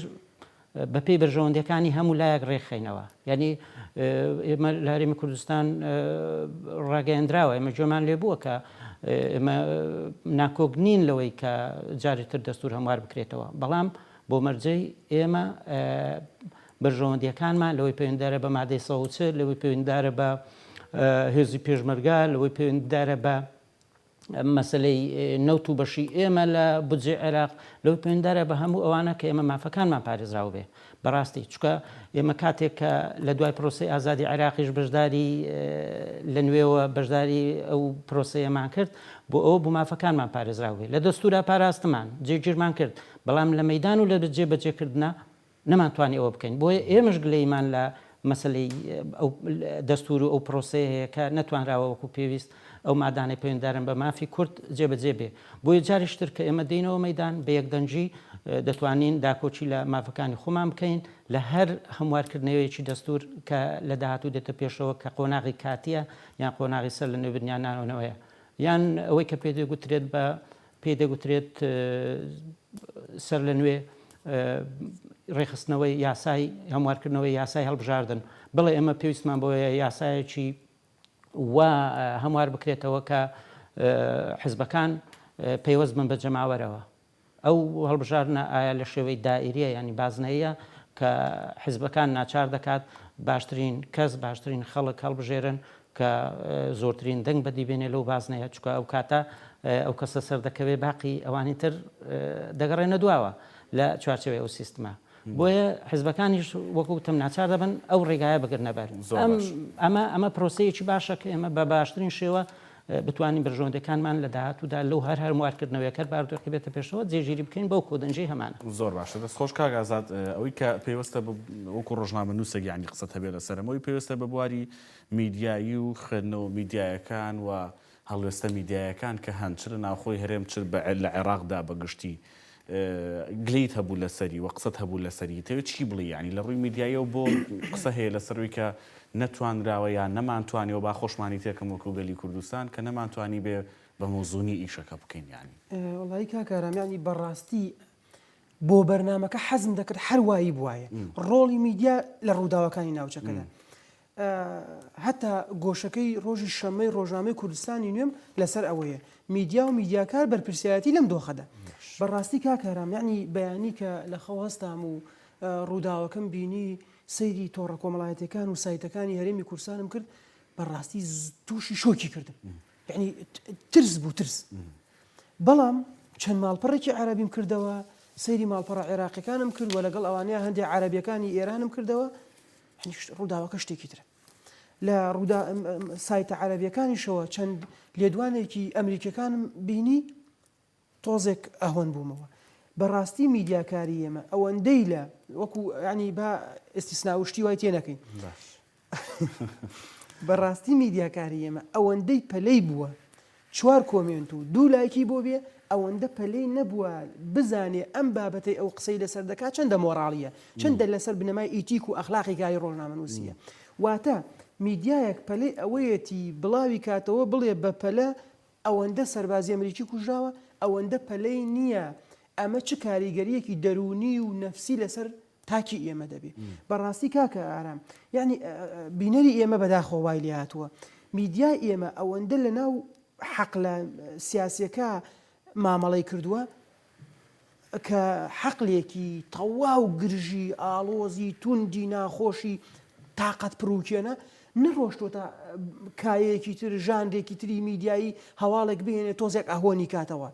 بەپێی بەرژەوەندیەکانی هەموو لایەک ڕێکخەینەوە یعنی ئێمە لە هەرێمی کوردستان ڕاگەیەندراوە ئێمە گوێمان لێ بووە کە ئێمە ناکۆک نین لەوەی کە جارێ تر دەستور هەموار بکرێتەوە بەڵام بۆ مەرجەی ئێمە بەرژەوەندییەکانمان، لەوەی پەیوەندیدارە بە مادەی 140، لەوەی پەیوەندیدارە بە هێزی پێشمەرگە، لەوەی پەیوەندیدارە بە مەسەلەی نەوت و بەشی ئێمە لە بودجەی عێراق، لەوەی پەیوەندیدارە بە هەموو ئەوانە کە ئێمە مافەکانمان پارێزراو بێ. بەڕاستی چونکە ئێمە کاتێک کە لە دوای پرۆسەی ئازادی عێراقیش بەشداری لە نوێوە بەشداری ئەو پرۆسەیەمان کرد بۆ ئەوە بوو مافەکانمان پارێزراو بێ. لە دەستوورا پاراستمان، جێگیرمان کرد، بەڵام لە مەیدان و لە جێبەجێکردنا نەمانتوانی ئەوە بکەین، بۆیە ئێمەش گلەییمان لە مەسەلەی ئەو دەستوور و ئەو پرۆسەیە هەیە کە نەتوانراوە وەکو پێویست ئەو مادانەی پەیوەندیدارن بە مافی کورد جێبەجێ بێ. بۆیە جارێکی تر کە ئێمە دێینەوە مەیدان بە یەکدەنگی دەتوانین داکۆکی لە مافەکانی خۆمان بکەین لە هەر هەموارکردنەوەیەکی دەستوور کە لە داهاتوو دێتە پێشەوە کە قۆناغی کاتییە یان قۆناغی سەر لە نوێ بنیاتنانەوەیە یان ئەوەی کە پێ دەگوترێت بە پێی دەگوترێت سەر لە نوێ ڕێکخستنەوەی یاسای هەموارکردنەوەی یاسای هەڵبژاردن. بەڵێ ئێمە پێویستمان بۆیە یاسایەکی وا هەموار بکرێتەوە کە حزبەکان پەیوەست بن بە جەماوەرەوە. ئەو هەڵبژاردنە ئایا لە شێوەی دائیریە یانی بازنەییە کە حزبەکان ناچار دەکات باشترین کەس باشترین خەڵک هەڵبژێرن کە زۆرترین دەنگ بەدی بێنێ لەو بازنەیە چونکە ئەو کاتە ئەو کەسە سەردەکەوێ باقی ئەوانی تر دەگەڕێنە دواوە لە چوارچێوەی ئەو سیستمە بۆیە حزبەکانیش وەکو وتم ناچار دەبن ئەو ڕێگایە بگرنە بەر ئەمە ئەمە پرۆسەیەکی باشە کە ئێمە بە باشترین شێوە بتوانین بەرژەوەندەکانمان لە داهاتوودا لەو هەر هەموارکردنەوەیە کەر بارودۆخی بێتە پێشەوە جێگیری بکەین بەو کۆدەنگەی هەمانە. زۆر باشە دەست خۆش کاک ئازاد ئەوەی کە پەیوەستە بە وەکو ڕۆژنامەنووسێک یانی قسەت هەبێ لەسەرم ئەوەی پەیوەستە بە بواری میدیایی و خوێندنەوە میدیایەکان و هەڵوێستە میدیایەکان کە هەن چ لە ناوخۆی هەرێم چ لە عێراقدا بە گشتی گلەیت هەبوو لەسەری و قسەت هەبوو لەسەری تەوێت چی بڵێی یانی لە ڕووی میدیاییەوە بۆ قسە هەیە لەسەر ئەوەی کە نەتوانراوە یان نەمانتوانیوە با خۆشمانی تێکەم وەکو گەلی کوردستان کە نەمانتوانی بێ بە مەوزوونی ئیشەکە بکەین یانی. وەڵایی کاک ئارام یانی بەڕاستی بۆ بەرنامەکە حەزم دەکرد هەر وایی بوایە ڕۆڵی میدیا لە ڕووداوەکانی ناوچەکەدا هەتا گۆشەکەی ڕۆژی شەممەی ڕۆژنامەی کوردستانی نوێم لەسەر ئەوەیە میدیا و میدیاکار بەرپرسیارەتی لەم دۆخەدا. بەڕاستی کاک هارام یەعنی بەیانی کە لە خەو هەستام و ڕووداوەکەم بینی سەیری تۆڕە کۆمەڵایەتیەکان و سایتەکانی هەرێمی کوردستانم کرد بەڕاستی تووشی شۆکی کردم یعنی ترس بوو ترس بەڵام چەند ماڵپەڕێکی عەرەبیم کردەوە سەیری ماڵپەڕە عێراقیەکانم کرد و لەگەڵ ئەوانەیە هەندێک عەرەبیەکانی ئێرانم کردەوە یانی ڕووداوەکە شتێکی ترە. لە ڕوودا سایتە عەرەبیەکانیشەوە چەند لێدوانێکی ئەمریکیەکانم بینی تۆزێک ئەهۆن بوومەوە. بەڕاستی میدیاکاری ئێمە ئەوەندەی لە وەکو ینی با ئیستیسنا و شتی وای تێ نەکەین. بەڕاستی میدیاکاری ئێمە ئەوەندەی پەلەی بووە چوار کۆمێنت و دوو لایکی بۆ بێ ئەوەندە پەلەی نەبووە بزانێ ئەم بابەتەی ئەو قسەی لەسەر دەکات چەندە مۆڕاڵییە، چەندە لەسەر بنەمای ئیتیک و ئەخلاقی کاری ڕۆژنامەنووسییە. واتە میدیایەک پەلەی ئەوەیەتی بڵاوی کاتەوە بڵێ بە پەلە ئەوەندە سەربازی ئەمریکی کوژراوە، ئەوەندە پەلەی نییە ئەمە چ کاریگەرییەکی دەروونی و نەفسی لەسەر تاکی ئێمە دەبێ بەڕاستی کاکە ئارام یعنی بینەری ئێمە بەداخەوە وای لێ هاتووە میدیای ئێمە ئەوەندە لە ناو حەقلە سیاسیەکە مامەڵەی کردووە کە حەقلێکی تەواو گرژی ئاڵۆزی توندی ناخۆشی تاقەت پروکێنە نەڕۆشتووەتە کایەیەکی تر، ژانرێکی تری میدیایی هەواڵێک بهێنێ تۆزێک ئەهوەنی کاتەوە.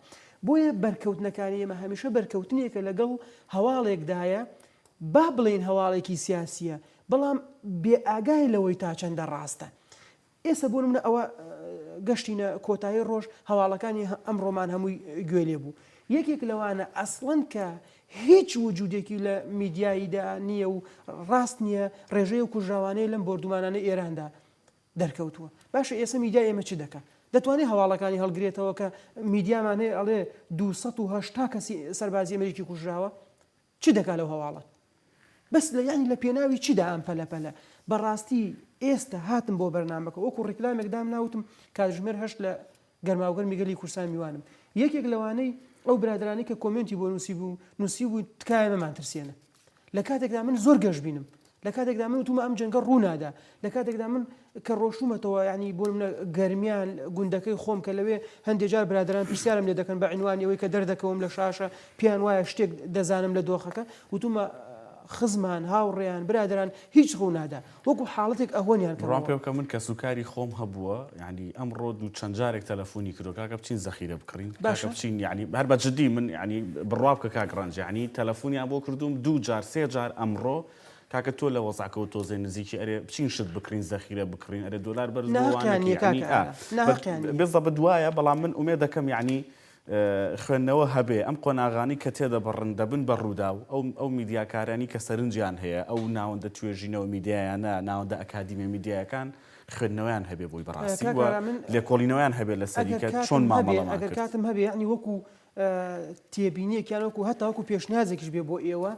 بۆیە بەرکەوتنەکانی ئێمە هەمیشە بەرکەوتنێکە لەگەڵ هەواڵێکدایە با بڵێین هەواڵێکی سیاسییە، بەڵام بێئاگایە لەوەی تا چەندە ڕاستە. ئێستا بۆ نمونە ئەوە گەشتینە کۆتایی ڕۆژ هەواڵەکانی ئەمڕۆمان هەمووی گوێ لێ بوو. یەکێک لەوانە ئەسڵەن کە هیچ وجودێکی لە میدیاییدا نییە و ڕاست نییە، ڕێژەی ئەو کوژراوانەیە لەم بۆردومانانەی ئێراندا دەرکەوتووە. باشە ئێستا میدیای ئێمە چ دەکا؟ دەتوانێ هەواڵەکانی هەڵگرێتەوە کە میدیامان هەیە ئەڵێ 280 کەسی سەربازی ئەمریکی کوژراوە؟ چ دەکا لەو هەواڵە؟ بەس لە یانی لە پێناوی چیدا ئەم پەلە پەلە؟ بەڕاستی ئێستا هاتم بۆ بەرنامەکە وەکو ڕیکلامێک دامنا وتم کاتژمێر هەشت لە گەرماوگەرمی گەلی کوردستان میوانم یەکێک لەوانەی ئەو برادەرانەی کە کۆمێنتی بۆ نووسیبوو نووسیبووی تکایە مەمانترسێنە لە کاتێکدا من زۆر گەشبینم لە کاتێکدا من وتومە ئەم جەنگە ڕوونادا لە کاتێکدا من کە ڕۆشتومەتەوە ینی بۆ منە گەرمیان گوندەکەی خۆم کە لەوێ هەندێک جار برادران پرسیارم لێ دەکەن بە عنوانی ئەوەی کە دەردەکەوم لە شاشە پێیان وایە شتێک دەزانم لە دۆخەکە وتومە. خزمان، هاوڕێیان، برادەران هیچ ڕوو نادا. وەکو حاڵەتێک ئەهوەنیان بڕوام کەنەوە. پێ بکە من کەسوکاری خۆم هەبووە یانی ئەمڕۆ دوو چەند جارێک تەلەفونی کردوە کاکە بچین زەخیرە بکڕین کاکە باشە. بچین یانی هەر بە جدی من یانی بڕوا بکە کاک ڕەنج یانی تەلەفونیان بۆ کردووم دوو جار سێ جار ئەمڕۆ کاکە تۆ لە وەزعەکەوە تۆزێ نزیکی ئەرێ بچین شت بکڕین زەخیرە بکڕین ئەرێ دۆلار بەرز بۆ وا ناهەقیان نەکەی نیە یانی کاکە ئا ئارام ناهەقیان نیە. بزەبت وایە بەڵام من ئومێد دەکەم یانی خوێندنەوە هەبێ، ئەم قۆناغانەی کە تێدەپەڕن دەبن بە ڕووداو، ئەو ئەو میدیاکارانی کە سەرنجیان هەیە، ئەو ناوەندە توێژینەوە میدیایانە، ناوەندە ئەکادیمیە میدیایەکان خوێندنەوەیان هەبێ بۆی بەڕاستی کاک و ئارام من لێکۆڵینەوەیان هەبێ لەسەری ئەگەر کە چۆن کاتم هەبێ مامەڵەمان ئەگەر کرد. کاتم هەبێ یەعنی وەکو تێبینیەک یان وەکو هەتا وەکو پێشنیازێکیش بێ بۆ ئێوە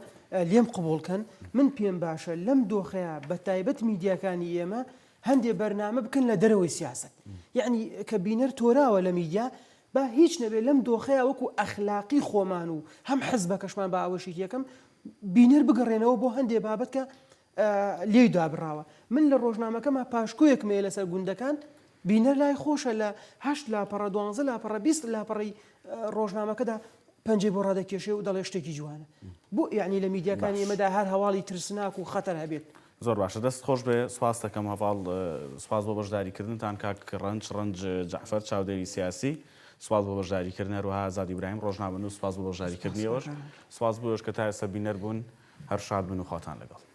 لێم قبوڵ کەن من پێم باشە لەم دۆخەیا بە تایبەت میدیاکانی ئێمە هەندێ بەرنامە بکەن لە دەرەوەی سیاسەت یەعنی کە بینەر تۆراوە لە میدیا با هیچ نەبێ لەم دۆخەیا وەکو ئەخلاقی خۆمان و هەم حزبەکەشمان با ئەوەشی یەکەم بینەر بگەڕێنەوە بۆ هەندێ بابەت کە لێی دابڕاوە من لە ڕۆژنامەکەما پاشکۆیەکم هەیە لەسەر گوندەکان بینەر لای خۆشە لە هەشت لاپەڕە دوانزە لاپەڕە 20 لاپەڕەی ڕۆژنامەکەدا پەنجەی بۆ ڕادەکێشێ و دەڵێ شتێکی جوانە بۆ یعنی لە میدیاکانی ئێمەدا هەر هەواڵی ترسناک و خەتەر هەبێت زۆر باشە دەست خۆش بێ سوپاست دەکەم هەڤاڵ سوپاس بۆ بەشداری کردنتان کاک ڕەنج ڕەنج جەعفەر چاودێری سیاسی سوپاس بۆ بەشداری کردن هەروەها ئازاد ئیبراهیم ڕۆژنامەنووس سوپاس بۆ بەشداری کردنی ئێوەش سوپاس بۆ ئێوەش کە تا ئێستا بینەر بوون هەر شاد بن و خواتان لەگەڵ.